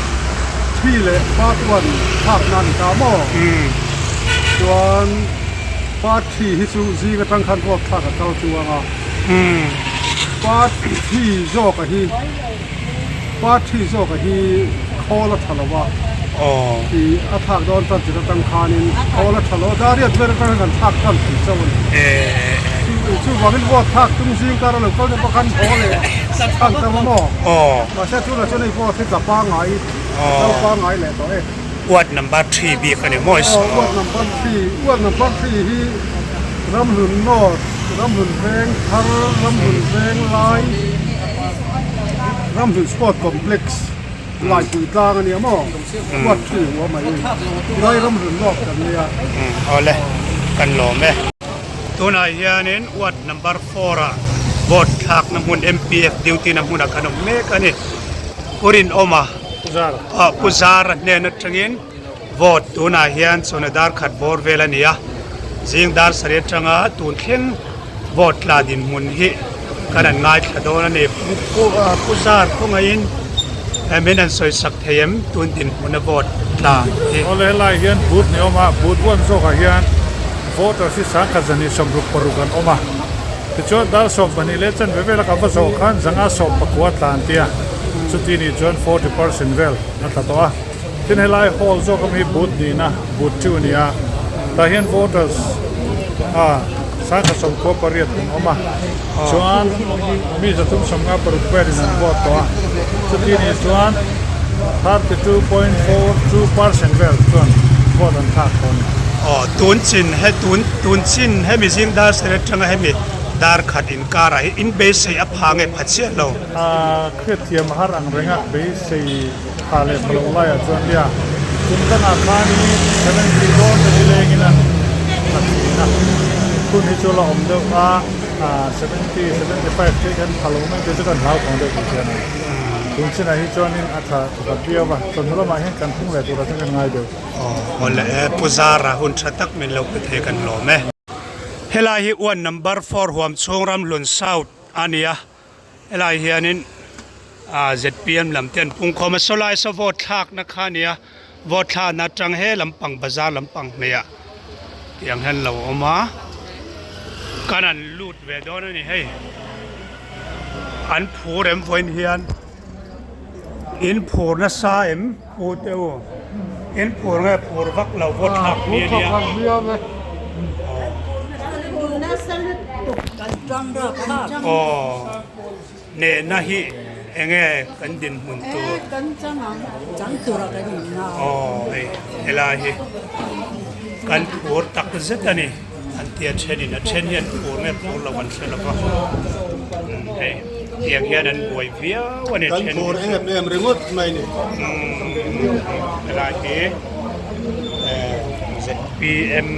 3 leh part 1 thlak na a ni ta maw chuan part 3 hi chu zing atang khan vote thlak a kal chuang a part 3 zawk a hi part 3 zawk a hi khawl a tha lo a tih a thlak dawn tan tir atang khanin khawl a tha lo a dariat vel atang khan kan thlak tan thei chauh a ni chuvangin vote thlak tum zing kar a lo kal te pawh khan haw leh chhan ta maw mahse tunah chuan hei vote hi tla pangngai kal pangngai leh tawh e. Ward number 3 bik a ni maw Aw ward number 3 ward number 3 hi Ramhlun North Ramhlun Veng Thar Ramhlun Veng Lai Ramhlun Sport Complex Laipui tlang a nia maw ward 3 huam mai Lai Ramhlun North kan nia. Awle kan lawm e. Tunah hianin ward number 4 ah vote thlakna hmun MPF duty na hmunah kan awm mek a ni. Pu Rinawma Pu Zara hnen atangin vote tunah hian chawhna dar khat bawr vel a ni a, zing dar sarih atanga tun thleng vote tla dinhmun hi kan han ngaithla dawn a ni. Pu Zar khawngaihin min han sawi sak thei em tun dinhmuna vote tla hi? Awle helai hian booth ni awm a, booth one zawkah hian voters hi 1626 an awm a. Tichuan dar 12 leh chanve vela ka va zawh khan zanga 19 tlan tia chuti nih chuan 40% vel a tla tawh a. Tin helai hall zawk awm hi booth nihna booth two a ni a, tah hian voters a 1908 an awm a, chuan mi 356 velin an vote tawh a, chuti nih chuan 32.42% vel chuan vote an thlak tawh a ni. Aw tun chin he tun tun chin hemi zing dar sir atanga hemi dar khat inkar ah hi in beisei a pha nge pha chiah lo. A hriatthiam har ang renga beisei pha leh pha loh laiah chuan nia kum dangah khanin 70 dawn te hi lengin an tla thin a, hun hi chu la awm deuh a, 70, 75 te hian pha lo mai te chu kan hlauthawng deuh tih hian a ni. Tun chinah hi chuanin a tha thawkhat viau a, chawhnu lamah hian kan phung leh turah chuan kan ngai deuh. Aw le e Pu Zara hun tha tak min lo pe thei kan lawm e. Helai hi one number four huam chhung Ramhlun South a ni a, helai hianin ah zpm lam te an pungkhawm a, sawlai saw vote thlakna kha a ni a. Vote thlakna atang he lampang bazar lampang hmeiah tiang hian lo awm a kan han lut ve dawn a ni hei an phur em vawiin hian in phur nasa em pu te u in phur nge phur vak lo vote thlak ni a nia aw. Nehna hi enge kan dinhmun tur? Kan chang ang, chang tura kan in nga. Aw hei helai hi kan phur tak zet a ni an tia thenin a then hian phur nge phur lo an hre lo va hei tiang hian an buai viau a ni Kan phur em em ringawt mai ni. Helai hi zpm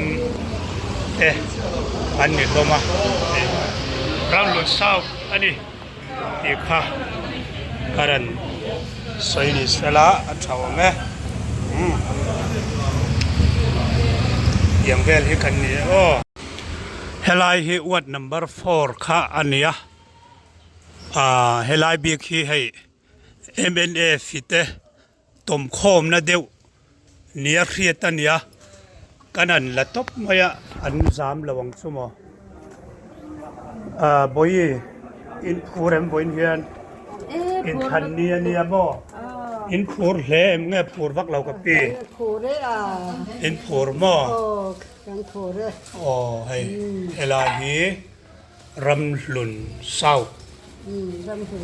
te an ni hlawm a Ramhlun South. A ni tih kha ka rawn sawi ni sela a tha awm e umm tiang vel hi kan ni e aw. Helai hi ward number four kha a ni a ah helai bik hi hei mnf te tawmkhawmna deuh nia hriat a nia kan han la tawp mai a an zam lo ang chu maw ah bawihi in phur em vawiin hian in thlan ni a nia maw in phur hle em nge phur vak lo ka pi in phur maw aw hei helai hi. Ramhlun South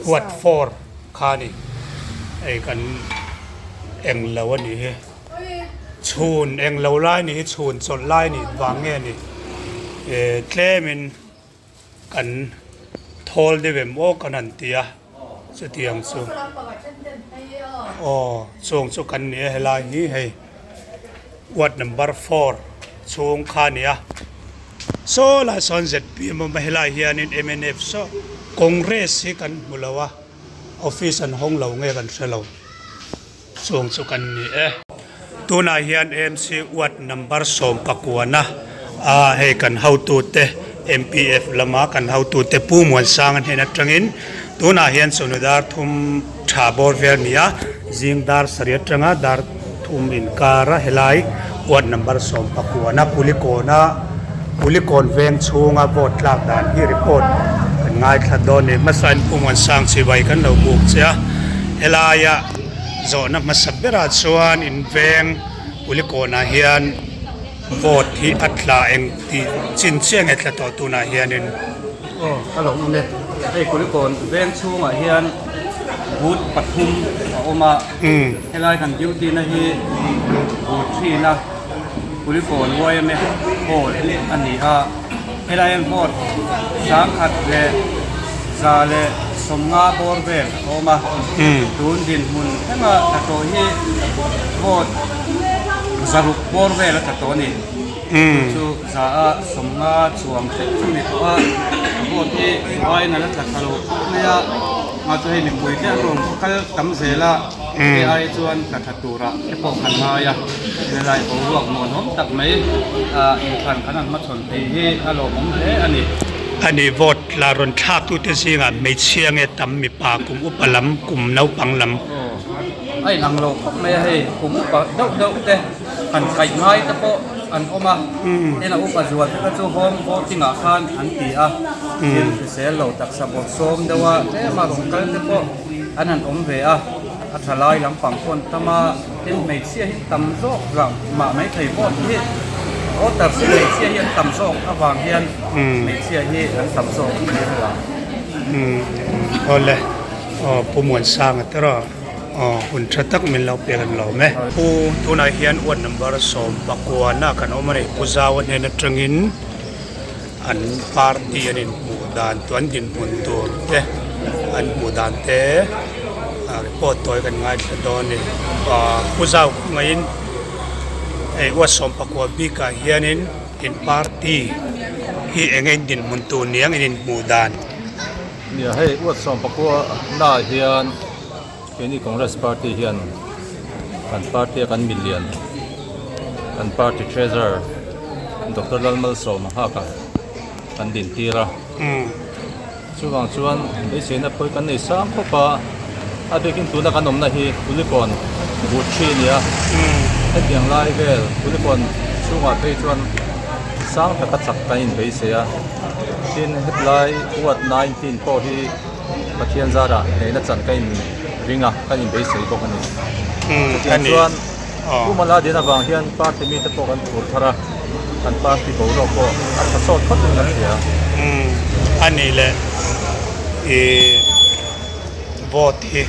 Ward 4 kha a ni. Hei kan eng lo a nih hi. Chhun eng lo lai nih hi chhun chawlh lai nih vang nge ni eh tlemin kan thawl deuh em aw kan han ti a chutiang chu aw chung chu kan ni a helai hi hei. Ward number four chhung kha a ni a saw lai sawn zpm a awm a helai hianin mnf saw congress hi kan hmu lo a office an hawng lo nge kan hre lo chung chu kan ni e. Tunah hian amc ward number 19 a hei kan hotute mpf lama kan hotute Pu Muansanga hnen atangin tunah hian chawhnu dar thum tha bawr vel a ni a zing dar sarih atanga dar Thum inkara helai ward number 19 Pulikawna Pulikawn veng chhunga vote tlak dan hi report kan ngaithla dawn a ni. Hmasa in Pu Muansang chibai kan lo buk che a, helaia zawhna hmasa berah chuan in veng Pulikawnah hian vote hi a tla eng tih chin chiah nge tla tawh tunah hianin. Aw ka lo awm e, hei Kulikawn veng chhungah hian booth pathum a awm a, helai kan duty na hi booth thin a Kulikawn yma hall a ni a, helai hian vote 1000 leh 150 bawr vel a awm a, tun dinhmun thlengah tla tawh hi vote 600 bawr vel a tla tawh a ni. Chu chu za a 50 chuang hrep chu ni tawh a, vote hi vaiin a la tla thla lo khawp mai a, mah chu hei mipui te an rawn kal tam zel a, hei ai chuan tla tha turah te pawh kan ngai a, helai boruak muanawm tak mai ah inthlan kan han hmachhawn thei hi a lawmawm hle a ni. A ni, vote la rawn thlak tute zingah hmeichhia nge tam mipa kum upa lam kum naupang lam. Aw, a inang lo khawp mai a hei, kum upa deuh deuh te. Han kaih ngai te pawh an awm a, heng a upa zual te kha chu home voting ah khan an ti a, thil hrisel lo taksa bawrh sawm deuh a tlem a rawn kal te pawh an han awm ve a, a tha lai lampang pawh an tam a, tin hmeichhia hi tam zawk zah mah maithei vote hi voters hi hmeichhia hi an tam zawk avang hian hmeichhia hi an tam zawk mai a lang. Awle aw Pu Muansanga te rawh. Aw hun tha tak min lo pek an lawm e. Pu tunah hian ward number 19 ah kan awm a ni. Pu Zaua hnen atangin an party an inhmuh dan tur an dinhmun tur te an hmuh dan te report tawi kan ngaithla dawn a ni. Pu Zau khawngaihin hei ward 19 bikah hianin in party hi eng nge in dinhmun tur niang in inhmuh dan. Nia hei ward 19 naah hian. Keini Congress Party hian kan party a kan milian kan party treasurer Doctor Lalmalsawma Nghaka kan din tir a. Chuvang chuan beiseina pawh hi kan nei sang khawp a, a bikin tuna kan awmna hi Kulikawn. But thi a ni a, hetiang lai vel Kulikawn chhungah phei chuan sang taka chak kan inbeisei a, tin hetlai Ward 19 pawh hi Pathian zarah hnehna chan ka in ring a, kan inbeisei bawk a ni. Chutiang chuan Pu Mala din avang hian party mite pawh kan phur thar a, kan party boruak pawh a tha sawt phawtin kan hria. A nih leh ih vote hi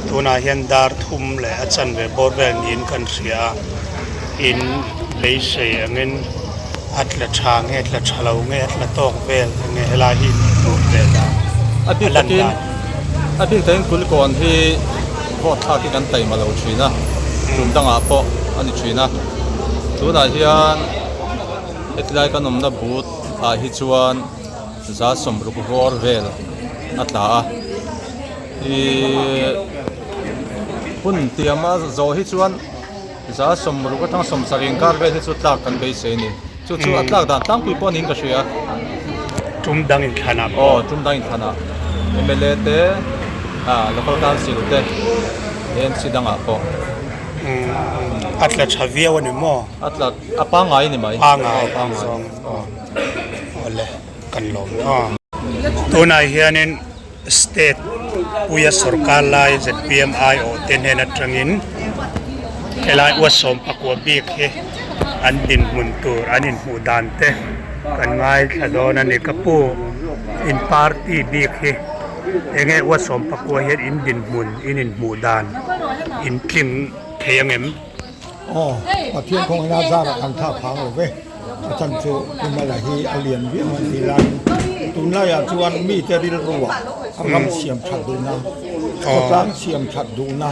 tunah hian dar thum leh a chanve bawr vel niin kan hria a, in beisei angin a tla tha nge tla tha lo nge a tla tawk vel enge helai hi hmuh ve dan a bik takin a bik takin kulikawn hi vote thlak hi kan taima lo thin a tum dangah pawh a ni thin a tunah hian hetilai kan awmna booth ah hi chuan za sawmruk ruar vel a tla a ihh hun tiama zawh hi chuan. Za sawmruk atang sawmsarih inkar vel hi chu tlak kan beisei a ni. Chu chu a tlak dan tlangpui pawh niin ka hria. Tum dang inthlanah pawh. Aw, tum dang inthlanah mla te, ah local council te, AMC dangah pawh. A tla tha viau a ni maw? A tla, a pangngai a ni mai. Pangngai, pangngai. Awle, kan lawm aw. Tunah hianin. State puia sorkar lai zpm aiawh te hnen atangin helai uasawm pakua bik hi an dinhmun tur an inhmuh dan te kan ngaithla dawn a ni. Ka pu in party bik hi enge uasawm pakua hian in dinhmun in inhmuh dan in tling thei angem? Aw, Pathian khawngaihna zarah kan thlak phang lo ve. A chan chu Pumala hi a lian viau an tih laiin tunlaiah chuan mite rilruah ram siam that duhna, khawtlang siam that duhna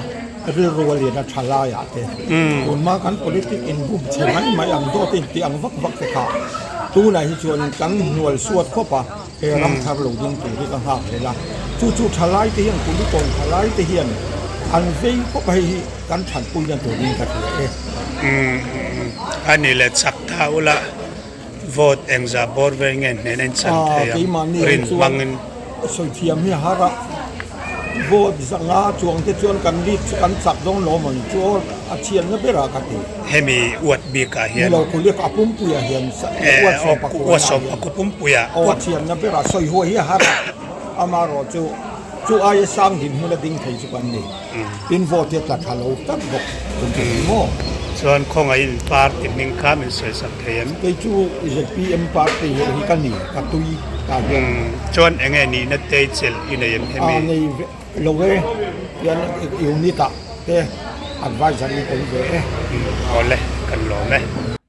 rilru a lian a tha laiah te tunhma kan politic inbum chhe mai mai ang dawt intih ang vak vak te kha tunah hi chuan kan hnual suat khawp a, he ram thar lo ding tur hi ka nghak hlel a, chu chu tha lai te hian Kulikawn tha lai te hian an vei khawp a hei hi. Kan thatpuina turin ka hria e. Umm a ni le chak ta ula vote engzah bawr vel nge hnen a in chan thei ang rin hmangin. Sawi thiam hi a har a, vote zanga chuang te chuan kan lead chu kan chak dawn lo maw ni chu aw a chhiatna berah ka ti. Hemi uat bikah hian. Ni lo kulik a pumpuiah hian uat sawm uat sawm pakua pumpuiah. Aw a chhiatna berah sawi huai hi a har a, amaherawh chu chu aia sang dinhmun a ding thei chu kan ni. Tin vote hi a tla tha lo tak bawk tum ka ni maw? Chuan khawngaihin party hming kha min sawi sak thei em? Kei chu zpm party hi hi ka ni, ka tui ta hian. Chuan enge nihna te chelh i nei em hemi? A nei lo e, hian unit ah te adviser in tel ve e. Awle, kan lawm e.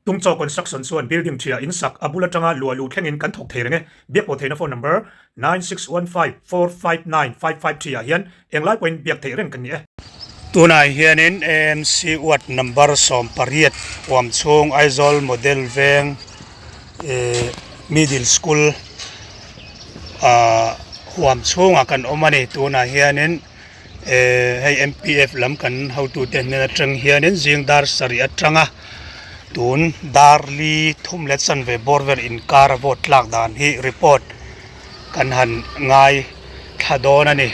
Tungchaw Construction chuan building ṭhia in sak a bul aṭanga luah luh thlengin kan thawk thei reng e. Biakpawh theihna phone number 9615459553 ah hian Englai pawhin biak theih reng kan ni e. Tunah hianin AMC ward number 18 huam chhung Aizawl Model Veng Middle School ah huam chhungah kan awm a ni. Tunah hianin hei MPF lam kan hotute hnen atang hianin zing dar sarih atanga tun dar li thum leh chanve bawr vel inkar a vote tlak dan hi report Kan han ngai thla dawn a ni.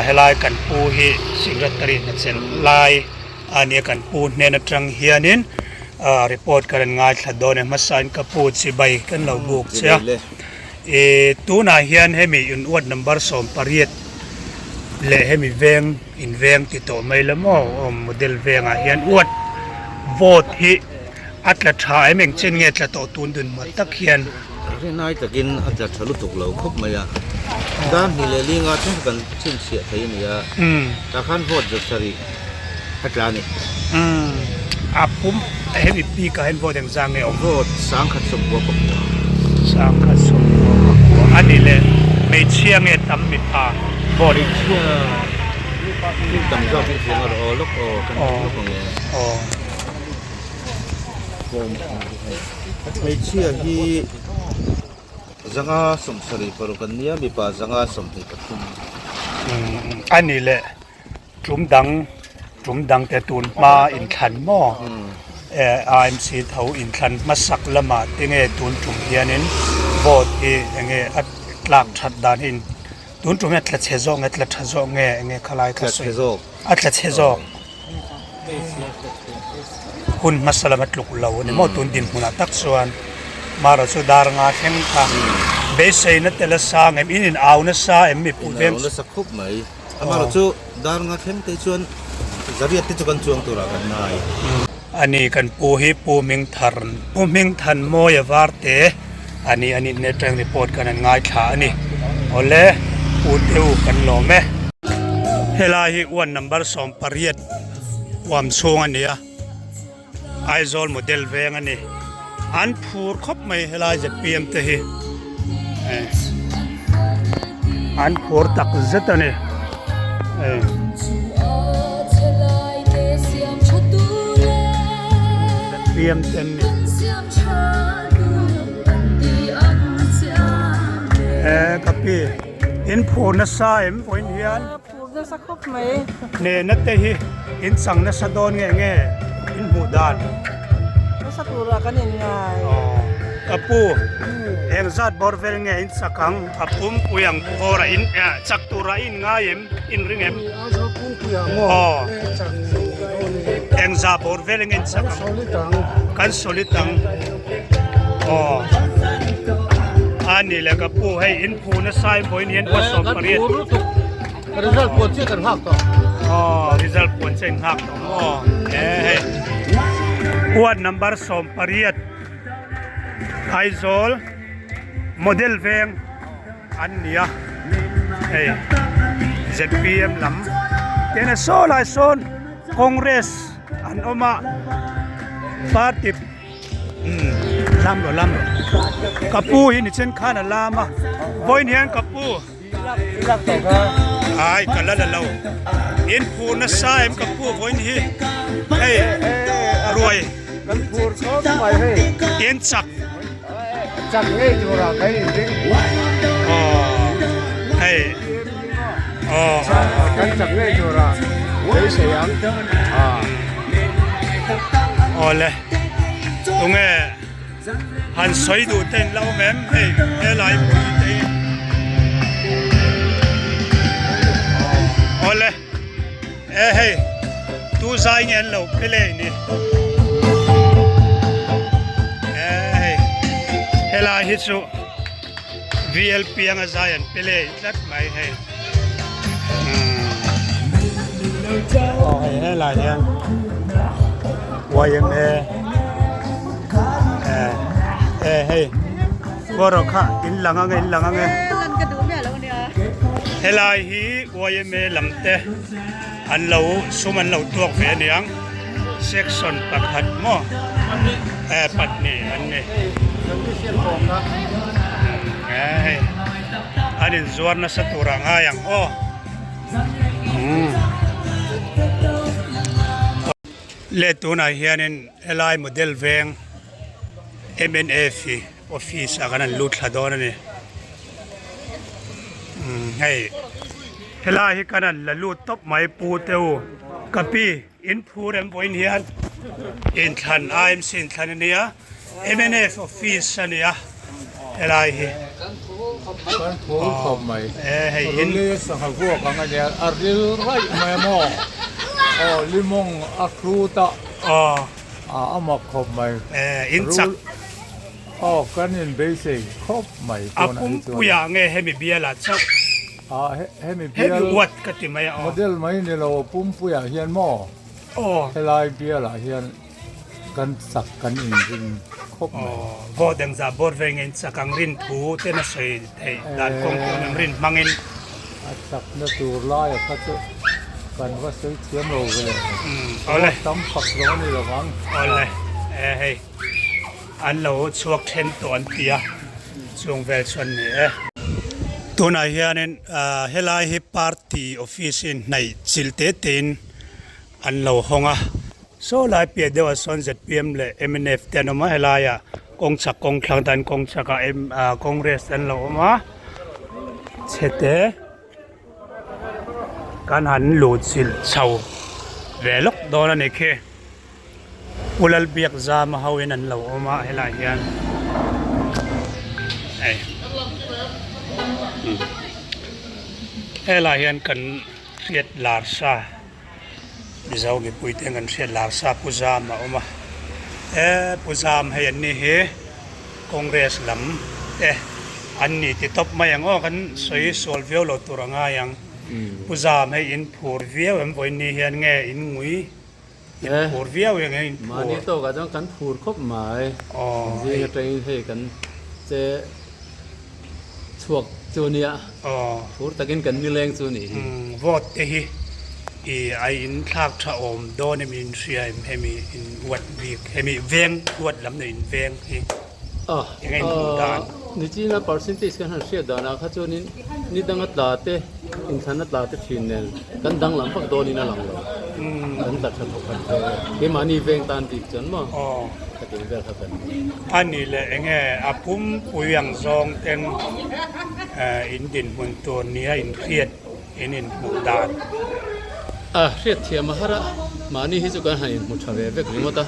Helai kan pu hi secretary hna chelh lai a nia kan pu hnen atang hianin report kan han ngai thla dawn e. Hmasain ka pu chibai kan lo buk che a. Ih tunah hian hemi in ward number 18 leh hemi veng in veng ti tawh mai la maw aw model vengah hian ward vote hi a tla tha em engchen nge tla tawh tun dunhmuat tak hian. Rinai takin a tla tha lutuk lo khawp mai a, dar hnih leh linga thleng kan chhinchhiah thei a ni a, tah khan vote za sarih a tla a ni. A pum hemi bik ah hian vote engzah nge awm? Vote 1919. 1919 a ni leh hmeichhia nge tam mipa vote? Hmeichhia hi tam zawk in hria rawh aw lawk aw kan lawk ang e. Hmeichhia hi 576 an nia, mipa 523. A ni leh tum dang tum dang te tun hma inthlan maw AMC tho inthlan hmasak lamah te nge tun tum hianin vote hi enge a tlak that dan hi tun tum hian tla chhe zawk nge tla tha zawk nge enge khalai kha sawi a tla chhe zawk. Hun hmasa lama tluk lo a ni maw tun dinhmunah tak chuan Mara chu dar nga thleng kha beiseina tel a sang em in in au nasa em mi put veng. In au nasa khawp mai Amara chu dar nga thleng te chuan zariat te chu kan chuang turah kan ngai. Ani kan pu hi Pu Hmingthar Pu Hmingthan Mawia Varte a ni a nih atang report kan an ngaithla a ni. Awle Pu Teu kan lawm e. Helai hi one number 18 huam chhung a ni a, Aizawl model veng a ni. An phur khawp mai helai zpm te hi an phur tak zet a ni. Zpm te an ni. Ka pi in phur nasa em vawiin hian. Phur nasa khawp mai. Nena te hi in chang nasa dawn nge nge in hmuh dan. Nasa turah kan in ngai. Aw ka pu eng zat bawr vel nge in chak ang a pumpui ang bawr ah in chak turah in ngai em in ring em. Aw eng zah bawr vel nge in chak ang kan solid ang aw a ni le ka pu hei in phur nasa em vawiin hian 28. Result puan chiah kan nghak tawh. Aw, result puan chiah in nghak tawh maw? E hei. Ward number 18 Aizawl model veng an ni a. Hei ZPM lam ten a saw lai sawn Congress an awm a party umm lam rawh lam rawh ka pu hi ni chen khan a lam a vawiin hian ka pu. Ai ka la la lo in phur nasa em ka pu vawiin hi hei ruai kan phur khawp mai hei in chak chak ngei turah kan in ring aw hei aw kan chak ngei turah beisei ang awle tunge Han sawi duh te in la awm em hei helai pui te hi awle e hei tu zai nge an lo pe leh ni e hei helai hi chu VLP anga zai an pe leh tlat mai hei aw hei helai hian YMA eh eh hei bawraw kha in lang ang e in lang ang e helai hi YMA lam te an lo sum an lo tuak ve aniang section pakhat maw eh pahnih an ni eh hei an inzuar nasa tur ah ngai ang aw umm le tunah hianin helai model veng mnf hi office ah khan an lut thla dawn a ni umm hei helai hi khan an la lut tawp mai pu te u ka pi in phur em vawiin hian inthlan IMC inthlan a nia. Mnf office a nia helai hi. Kan phur khawp mai. Ruli sangha vuak ang a nia a ril raih mai a maw. Aw limawng a hrut a. Aw. A mak khawp mai. In chak. Aw kan in beisei khawp mai tunah hi chuan. A pumpuiah nge hemi bialah chauh. A hemi bial. Hemi uat ka ti mai a aw. Model mai ni lo pumpuiah hian maw. Aw. Helai bialah hian. Kan chak kan inring khawp mai. Vote engzah bawr ve nge in chak ang rin thu ten a sawi theih dan kawng pawh an rin hmangin. A chakna tur laia kha chu kan va sawi thiam lo ve. Awle. Tam fak zawng a ni lo vang. Awle. E hei an lo chhuak then tawh an ti a chung vel chu an ni e. Tunah hianin helai hi party office in hnaih chilh te tein an lo hawng a. Saw lai piah deuhah sawn zpm leh mnf te an awm a helaiah kawng chhak kawng thlang tan kawng chhakah em ah congress te an lo awm a chhe te kan han luh chilh chho ve lawk dawn a ni khi Pu Lalbiakzama ho in an lo awm a helaiah hian hei helaiah hian kan hriat lar sa. Mizo mipui te kan hriat lar sa Pu Zam a awm a e Pu Zam hei an ni hi Congress lam te an ni ti tawp mai ang aw kan sawi sual viau lo tur a ngai ang Pu Zam hei in phur viau em vawiin ni hian nge in ngui in phur viau em nge in phur. Mahni tawkah chuan kan phur khawp mai zing atangin hei kan che chhuak chu a nia, phur takin kan nileng chu a nih hi. Vote te hi i a in thlak tha awm dawn em in hria em hemi in uat bik hemi veng uat lam nei in veng hi eng a in hmuh dan. Nichina percentage kan han hriat danah kha chuanin ni danga tla te inthlanna tla te thin nen kan danglam vak dawnin a lang lo. Kan tla tha thawk khat ve keimahni veng tan bik chuan maw khatiang vel kha kan ni. A nih leh enge a pumpui ang zawng ten in dinhmun tur nia inhriat in inhmuh dan. A hriat thiam a har a, mahni hi chu kan han inhmu tha ve vek ringawt a.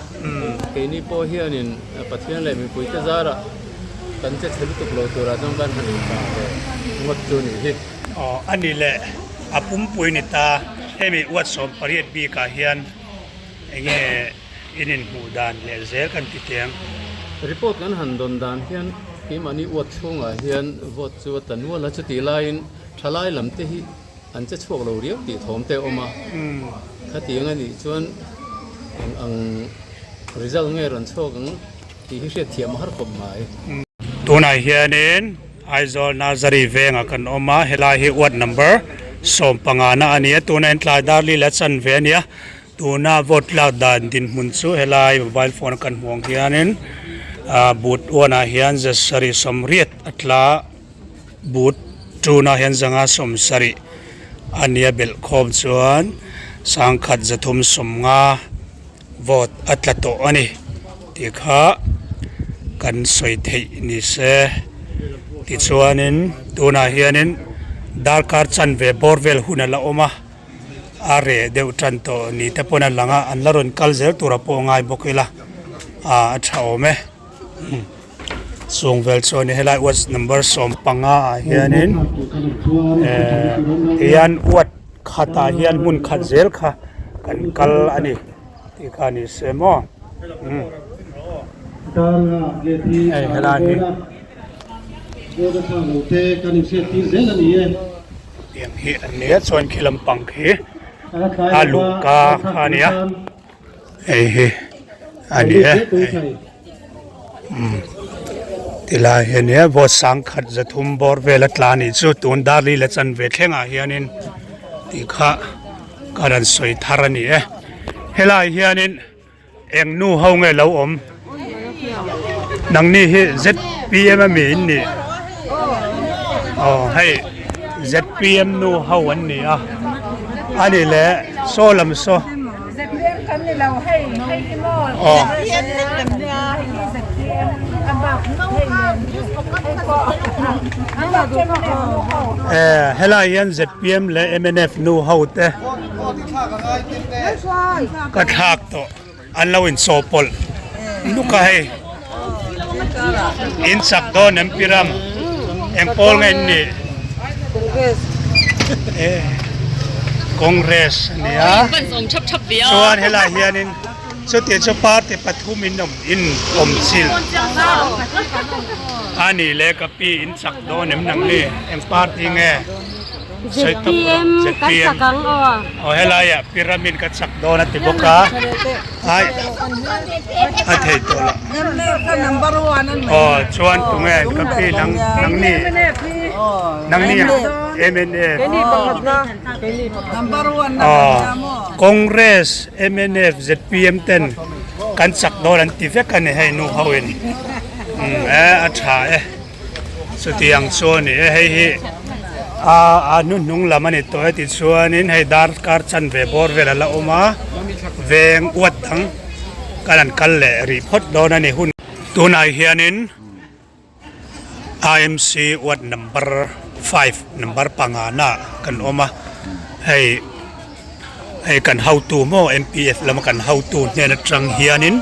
Keini pawh hianin Pathian leh mipuite zarah kan che chhe lutuk lo turah chuan kan han inhmu ve ngawt chu nih hi. Aw a ni le, a pumpui ni ta, hemi uat 18 bikah hian enge in inhmuh dan leh zel kan ti teh ang. Report kan han dawn dan hian keimahni uat chhungah hian vote chu a tla nual a, chutih laiin thalai lam te hi an che chhuak lo riau tih thawm te a awm a, khatiang a nih chuan eng ang result nge rawn chhuak ang tih hi hriat thiam a har khawp mai. Tunah hianin Aizawl Nursery vengah kan awm a, helai hi ward number 15 na a ni a, tunah hian tlai dar li la chan ve a ni a, tuna vote lak dan dinhmun chu helai mobile phone a kan hmuh ang hianin ah booth one ah hian 780 a tla booth two na hian 170 a nia belh khawm chuan 1350 Vote a tla tawh a ni tih kha kan sawi theih ni se. Tichuanin tunah hianin darkar chanve bawr vel hun a la awm a, a reh deuh tan tawh ni te pawn a lang a, an la rawn kal zel tura pawh ngai bawk ila a tha awm e. Chung vel chuan helai ward number 15 ah hianin ehh tihian ward khatah hian hmun khat zel kha kan kal a ni tih kha a ni se maw umm hei helai hi tiang hi an nia chuan khi lampang khi a luhka kha a nia. Hei hi a ni e umm tilai hi a nia vote 1300 bawr vel a tla anih chu tun dar li la chan ve thlengah hianin tih kha ka rawn sawi thar a ni e helai hianin eng nu ho nge lo awm nangni hi zpm ami in nih aw hei zpm nu ho an ni a a ni le saw lam saw. ZPM kan ni lo hei hei hi maw ZPM vek kan nia hei hi ZPM a bak hei nen hei pawh a bak mnf nu ho. Eh helai hian ZPM leh mnf nu ho te ka thlak tawh an lo inchawhpawlh nuk a hei in chak dawn em piram eng pawl nge in nih eh congress a nia chuan helai hianin chuti chu party pathum in awm in awm chilh a nih leh ka pi in chak dawn em nang ni eng party nge ZPM kan chak ang aw. Aw helaiah pyramid ka chak dawn a ti bawk a ai a thei tawh lo aw chuan tunge ka pi nang nangni nangni MNF aw Congress MNF ZPM ten kan chak dawn an ti vek a ni hei nu ho in e a tha e. Chutiang chu a ni e, hei hi a hnuhnung lam a ni tawh e tichuanin hei darkar chanve bawr vel a la awm a, veng uat dang kan han kal leh rih phawt dawn a ni hun. Tunah hianin IMC ward number five number pangana kan awm a, hei hei kan hotu maw M_P_F lama kan hotu hnen atang hianin.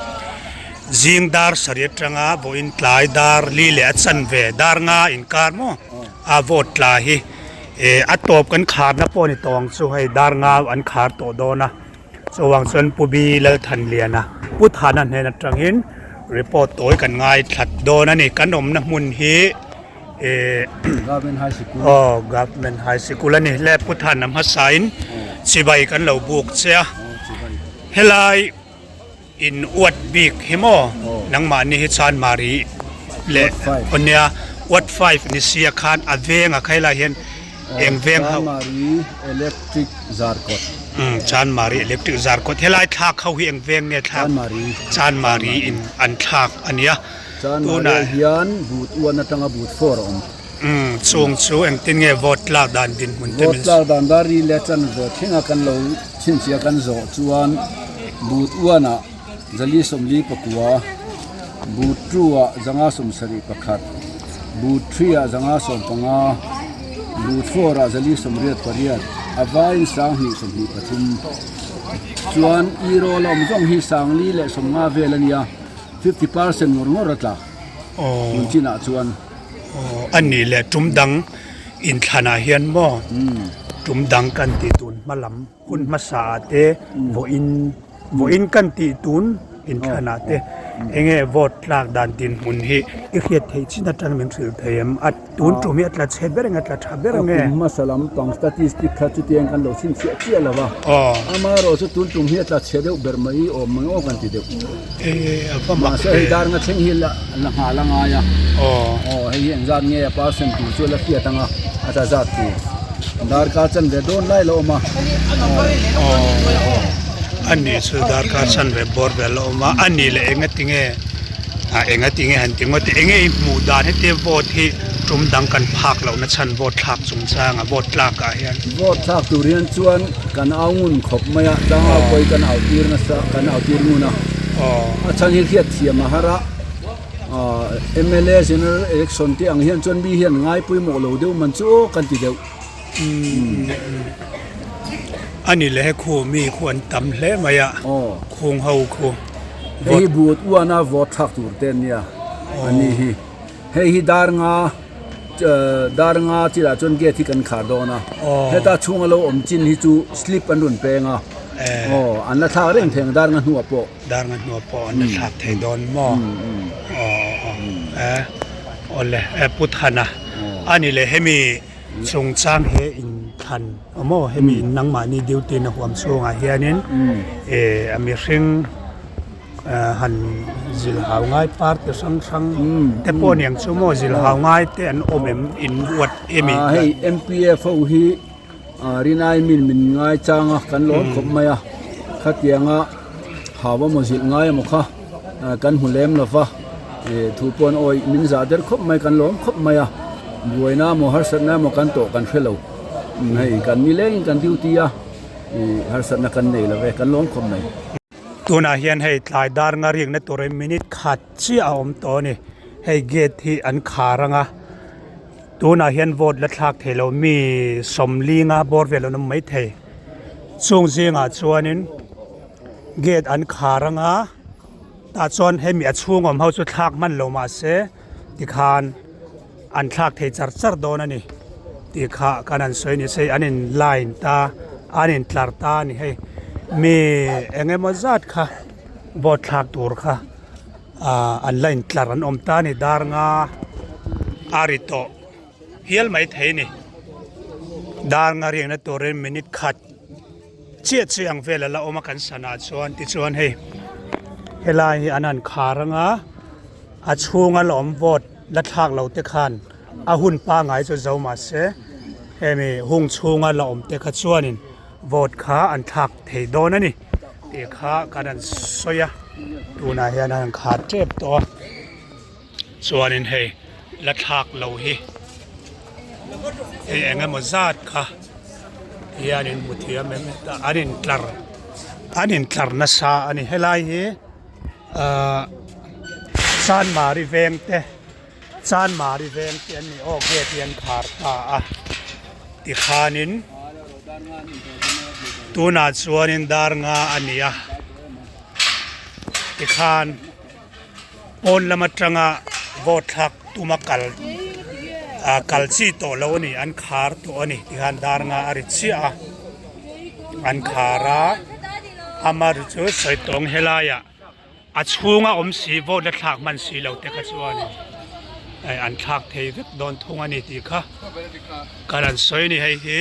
Zing dar sarih atanga vawiin tlai dar li leh a chanve dar nga inkar maw a vote tla hi eh a tawp kan kharna pawh a ni tawh ang chu hei dar nga an khar tawh dawn a. Chuvang chuan Pu Bi Lalthanliana Pu Thana hnen atangin report tawi kan ngaithla dawn a ni. Kan awmna hmun hi eh Government High Sikul aw Government High Sikul a ni. Le Pu Thana hmasain chibai kan lo buk che a. Helai. In uat bik hi maw? Nangmahni hi Chanmari leh aw nia Ward 5 ni sia khan a veng a khailai hian eng veng ho? Chanmari Electric Zarkawt. Umm Chanmari Electric Zarkawt helai thlak ho hi eng veng nge thlak? Chanmari. Chanmari in an thlak a nia. Chanmari ah hian but uan atanga but 4 a awm. Umm chung chu engtin nge vote tlak dan dinhmun te min. Vote tlak dan dar ri leh chanve thlenga kan lo chhinchhiah kan zawh chuan but uanah zali 44, but 2 ah 171, but 3 ah 115, but 4 ah 188, a vaiin 2023. Chuan i rawl awm zawng hi 450 vel a nia, 50% ngawr ngawr a tla tun chinah chuan. Aw a nih leh tum dang inthlanah hian maw tum dang kan tih tun hma lam hun hmasa ah te vawiin vawiin kan tih tun inthlanah te eng nge vote tlak dan dinhmun hi i hriat theih chin atang min hrilh thei em a tun tum hi a tla chhe ber nge a tla tha ber nge. A kum hmasa lam pang statistic kha chutiang kan lo chhinchhiah chiah lo va amaherawh chu tun tum hi a tla chhe deuh ber mai awm mai aw kan ti deuh. Mahse hei dar nga thleng hi la la nghal a ngai a aw hei hi engzat nge a percent tur chu la hriat ang a a tla zat tur darkar chanve dawn lai la awm a aw ani chu darkar chanve bawr vel la awm a ani leh enga tinge ah enga tinge han ti ngawt enge i hmuh dan heti vote hi tum dang kan phak loh na chhan vote thlak chungchang a vote tlak ah hian. Vote thlak tur hian chuan kan au ngun khawp mai a tlangau pawi kan au tir nasa kan au tir ngun a a chhan hi hriat thiam a har a mla general election te ang hian chuan mi hian ngai pawimawh lo deuh man chu aw kan ti deuh. A ni le he khu mi khu an tam hle mai a khung ho khu. Hei hi but uana vote thlak tur te an nia a ni hi. Hei hi dar nga dar nga chilah chuan gate hi kan khar dawn a heta chhunga lo awm chin hi chu slip an rawn peng a aw an la thlak reng thei ang dar nga hnuah pawh. Dar nga hnuah pawh an la thlak thei dawn maw aw eh awle eh Pu Thana a ni leh hemi chungchang he inthlan awm aw hemi in nangmahni duty na huam chhungah hianin eh a mihring. Han zilhau ngai party hrang hrang te pawh aniang chu maw zilhau ngai te an awm em in uat em i hei MPF ho hi rinai min min ngai chang a kan lawm khawp mai a khatianga hau emaw zilh ngai emaw kha kan hmu lem lo va thu pawh an awih min zah der khawp mai kan lawm khawp mai a buaina emaw harsatna emaw kan tawh kan hre lo hei kan nilengin kan duty a harsatna kan nei lo ve kan lawm khawp mai. Tunah hian hei tlai dar nga rikna turin minute khat chiah a awm tawh a ni. Hei gate hi an khar ang a, tunah hian vote la thlak thei lo mi 40 nga bawr vel an awm mai thei. Chung zingah chuanin gate an khar ang a, tah chuan hemi a chhung awm ho chu thlak hman lo mahse tikhan. An thlak thei char char dawn a ni tih kha kan han sawi ni se an in line ta an in tlar ta a ni hei mi eng emaw zat kha vote thlak tur kha ah an la in tlar an awm ta a ni dar nga a ri tawh hial mai thei a ni dar nga riakna turin minute khat chiah chiah ang vel a la awm a kan sana chuan tichuan hei helai hi an han khar anga. A chhunga la awm vote la thlak lo te khan a hun pangai chu zo mahse hemi hung chhunga la awm te kha chuanin vote kha an thlak thei dawn a ni tih kha kan han sawi a tunah hian an khar tep tawh a chuanin hei la thlak lo hi hei eng emaw zat kha hianin hmu thiam em an intlar an intlar nasa a ni helai hi. Ahh Chanmari veng te Chanmari veng te an ni aw gate hi an khar ta a tikhanin tunah chuanin dar nga a ni a tikhan pawn lam atanga vote thlak tuma kal ah kal chi tawh lo a ni an khar tawh a ni tikhan dar nga a ri chiah a an khar a. Amar chu sawi tawng helaiah a chhunga awm si vote la thlak hman si lo te kha chuanin eh an thlak thei vek dawn thung a ni tih kha ka rawn sawi a ni hei hi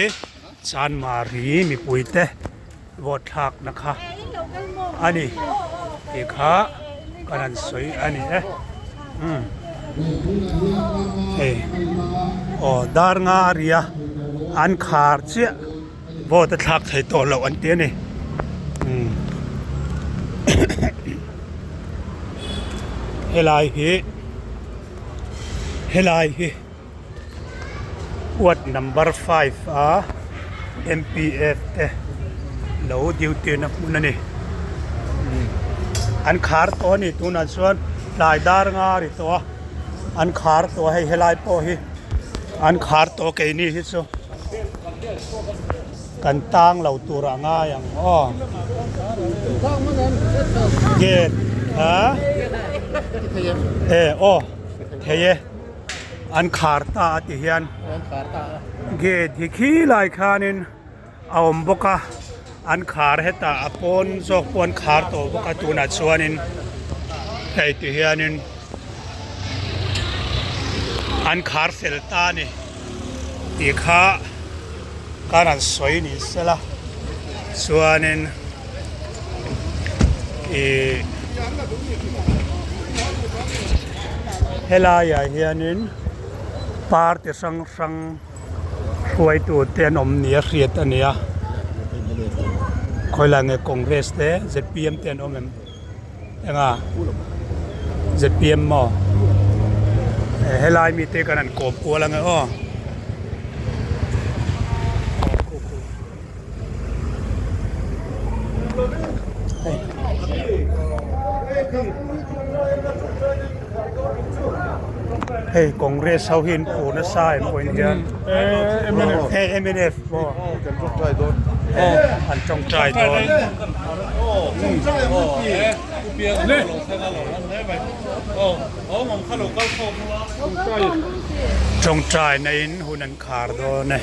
Chanmari mipui te vote thlakna kha a ni tih kha ka rawn sawi a ni e umm hei aw dar nga a ri a an khar chiah. Vote a thlak thei tawh loh an ti a ni umm helai hi helai hi ward number five a M P F te lo duty na hmun a ni umm an khar tawh a ni tunah chuan tlai dar nga a ri tawh a an khar tawh a hei helai pawh hi an khar tawh keini hi chu. Kan tang lo tur a ngai ang aw. Gate a e aw thei e an khar ta a ti hian gate hi khi lai khanin a awm bawk a an khar hetah a pawn zawk pawh an khar tawh bawk a tunah chuanin hei ti hianin. An khar fel ta a ni tih kha ka rawn sawi ni sela chuanin ih helaiah hianin party hrang hrang hruaitu te an awm nia hriat a ni a khawilai nge congress te Z P M te an awm em. Enga Z P M maw helai mite kan han kawm kual ange aw. Hei Congress ho hi an phu nasa em pawh in hian hei M N F maw an tawngtai dawn. Tawngtai na in hun an khar dawn e.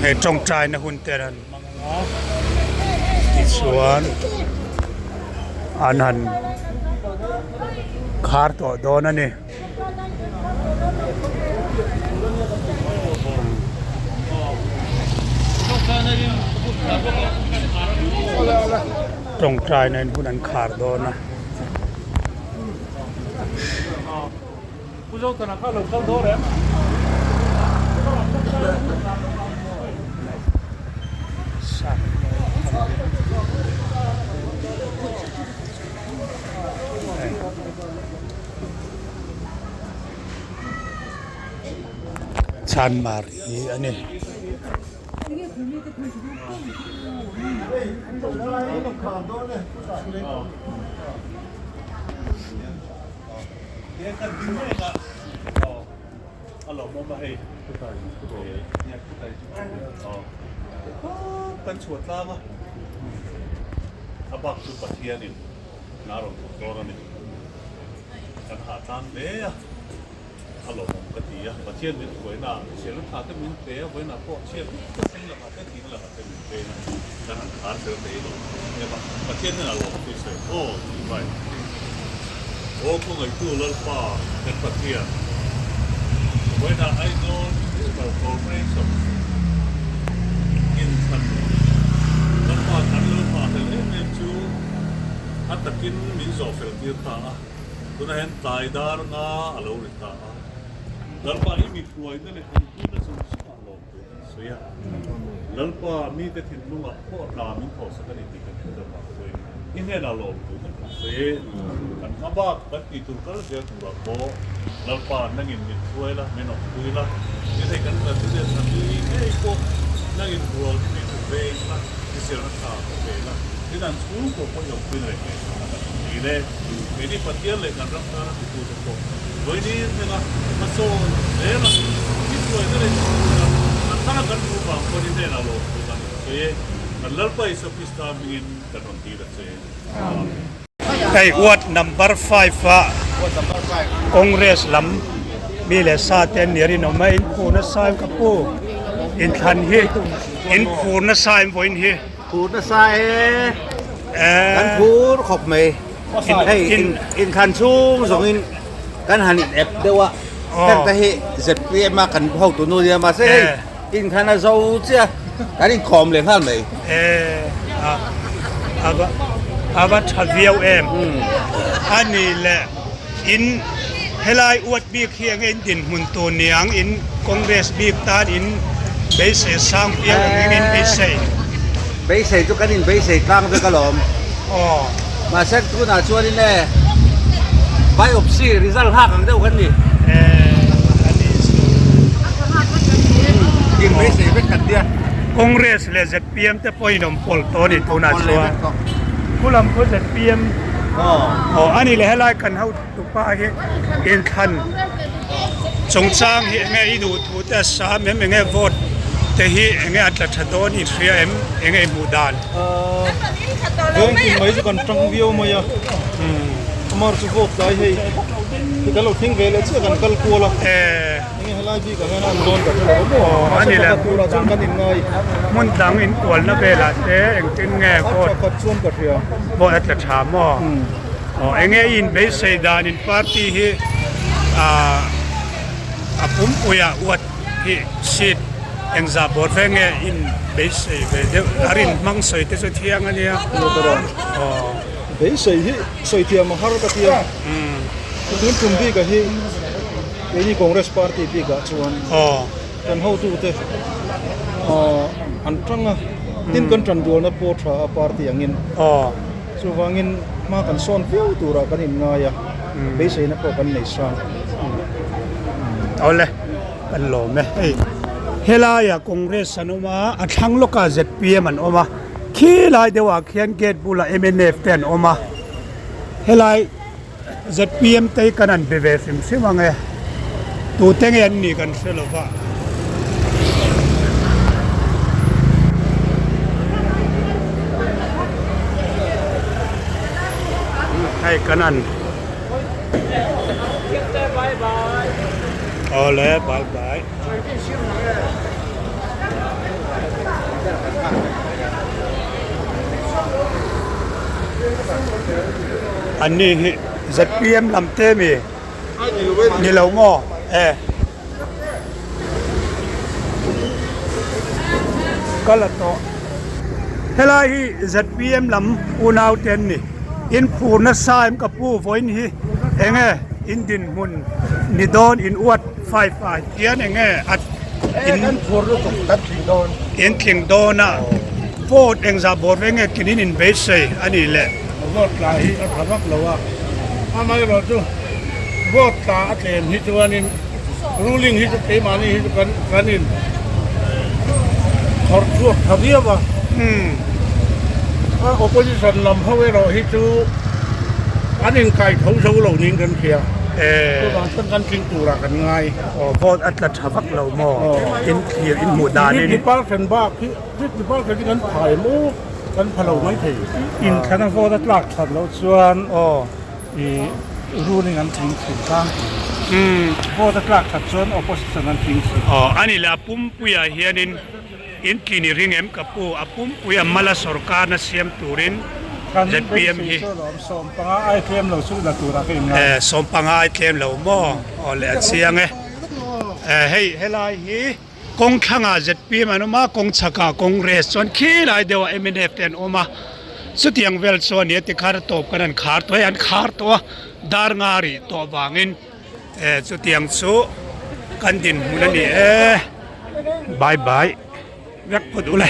Hei tawngtai na hun te an hmang ang a tichuan an han khar tawh dawn a ni. Tawngtai na in hun an khar dawn a. Chhanmar hi a ni. Kan hah tlang hle a, a lawmawm ka ti a, Pathian min hruaina ah hriatna tha te min pe a, vawiinah pawh chhiat ka thleng lakah te thihna lakah te min peng a, kan han khar fel thei lo em a, Pathian hian a lawm chu i sawi aw tih vai. Aw khawngaihtu Lalpa kan Pathian, vawiinah Aizawl Municipal Corporation inthlan Lalpa kan lo hah hlel em em chu a takin min zawh fel tir ta a, tunah hian tlai dar nga a lo ri ta a, Lalpa i mi hruaina leh awmpuina zawng zawng ah lawm tur kan sawi a, Lalpa mite thinlungah pawh hna min thawhsak a ni tih kan hre deuh vang pawhin i hnenah lawm tur kan rawn sawi e, kan hma bak kan tih tur kal zel turah pawh Lalpa nangin min hruai la, min awmpui la, ni thei kan kal chu leh thla mi ngei pawh nangin rual hi min veng la, hriselna tha ka pe la. Tin an chhungkaw pawh i awmpuina leh ngaihtuahna kan hmu thei le. Keini Pathian leh kan ram tana titute pawh vawiin thlenga hmasawn zel a, i hruaina leh tihpuina a thara kan hmuh vang pawn i hnenah lawmthu kan rawn sawi e. Kan Lalpa Isua Krista hmingin kan rawn dil a che. Amen. Hei ward number five a Congress lam mi leh sa te an ni a rinawm a, in phu nasa em ka pu. Inthlan hi in phur nasa em vawiin hi? Phur nasa e. Kan phur khawp mai. Hei inthlan chhung zawngin kan han in ep deuh a. Heng te hi ZPM a kan hotu nu nia mahse hei inthlan a zo chiah kan inkhawm leh nghal mai. A va tha viau em. A ni leh in helai uat bik hi enge in dinhmun tur niang in Congress bik tan in beisei sang piang ang eng in beisei. Beisei chu kan in beisei tlang vek alawm. Aw. Mahse tunah chuanin e biopsy result nghak ang deuh kan ni. Eh a ni chu. In beisei vek kan nia. Congress leh ZPM te pawh in awm pawlh tawh a ni tunah chuan. Khulam khu ZPM. Aw a ni leh helai kan ho. Tupa hi inthlan chungchang hi enge i duh thu te a sam em enge vote te hi enge a tla tha dawn i hria em enge i hmuh dan. Veng tin mai chu kan tang viau mai a amar chu vote tlai hei hi kan lo thleng ve leh chiah kan kal kual a enge helai bik ah hian a an dawn ka hrelo maw mahse pakhat turah chuan kan in ngai hmun dang in kualna velah te engtin nge vote a tha khat chuan ka hria vote a tla tha maw. Aw enge i inbeisei dan in party hi ah a pumpuia uat hi seat engzah bawr ve nge in beisei ve deuh a rin hmang sawi te chu thiang a nia aw. Beisei hi sawi thiam a har ka tia tun tum bik ah hi keini Congress party bik ah chuan kan hotute ah an tang a tin kan tanrualna pawh tha a party angin. Chuvangin hma kan sawn viau turah kan inngai a, beiseina pawh kan nei sang. Awle, kan lawm e. Hei helaiah Congress an awm a, a thlang lawkah zpm an awm a, khi lai deuhah khian gate bulah mnf te an awm a, helai Zpm te hi kan han be ve hrim hrim ang e, tute nge an nih kan hre lo va. Hei kan han Awle bye bye. An ni hi zpm lam te mi ni lo maw e ka la tawh helai hi zpm lam unau te an ni in phur nasa em ka pu vawiin hi enge in dinhmun ni dawn in uat 5 ah hian enge a in phur lutuk kan tling dawn in tling dawn a vote engzah bawr ve nge tlin in inbeisei a nih le. Vote tla hi a tha vak lo a, amaherawhchu vote tla a tlem hi chuanin ruling hi chu keimahni hi chu kan kan in phawrh chhuak tha viau a, a opposition lam ho erawh hi chu an inkai tho zo lo niin kan hria, chuvang chuan kan tling turah kan ngai. Aw vote a tla tha vak lo maw in thlir in hmuh danin. Fifty percent bak hi fifty percent hi kan phai maw kan pha lo mai thei. Inthlan a vote a tlak that loh chuan i ruling an tling thin tlangpui. Vote a tlak that chuan opposition an tling thin. Aw a ni le a pumpuiah hianin In tlin i ring em ka pu? A pumpui a mala sawrkarna siam turin zpm hi. Sawmpanga ai tlem lo chu la turah ka inngai. Eh, sawmpanga ai tlem lo maw? Aw le a chiang e. Eh, hei helai hi kawng thlangah zpm an awm a, kawng chhakah Congress chuan khilai deuhah mnf te an awm a. Chutiang vel chuan nia tikhan a tawp kan han khar tawh e, an khar tawh a, dar nga rih tawh vangin eh chutiang chu kan dinhmun a ni e. Bye bye vek phawt ule.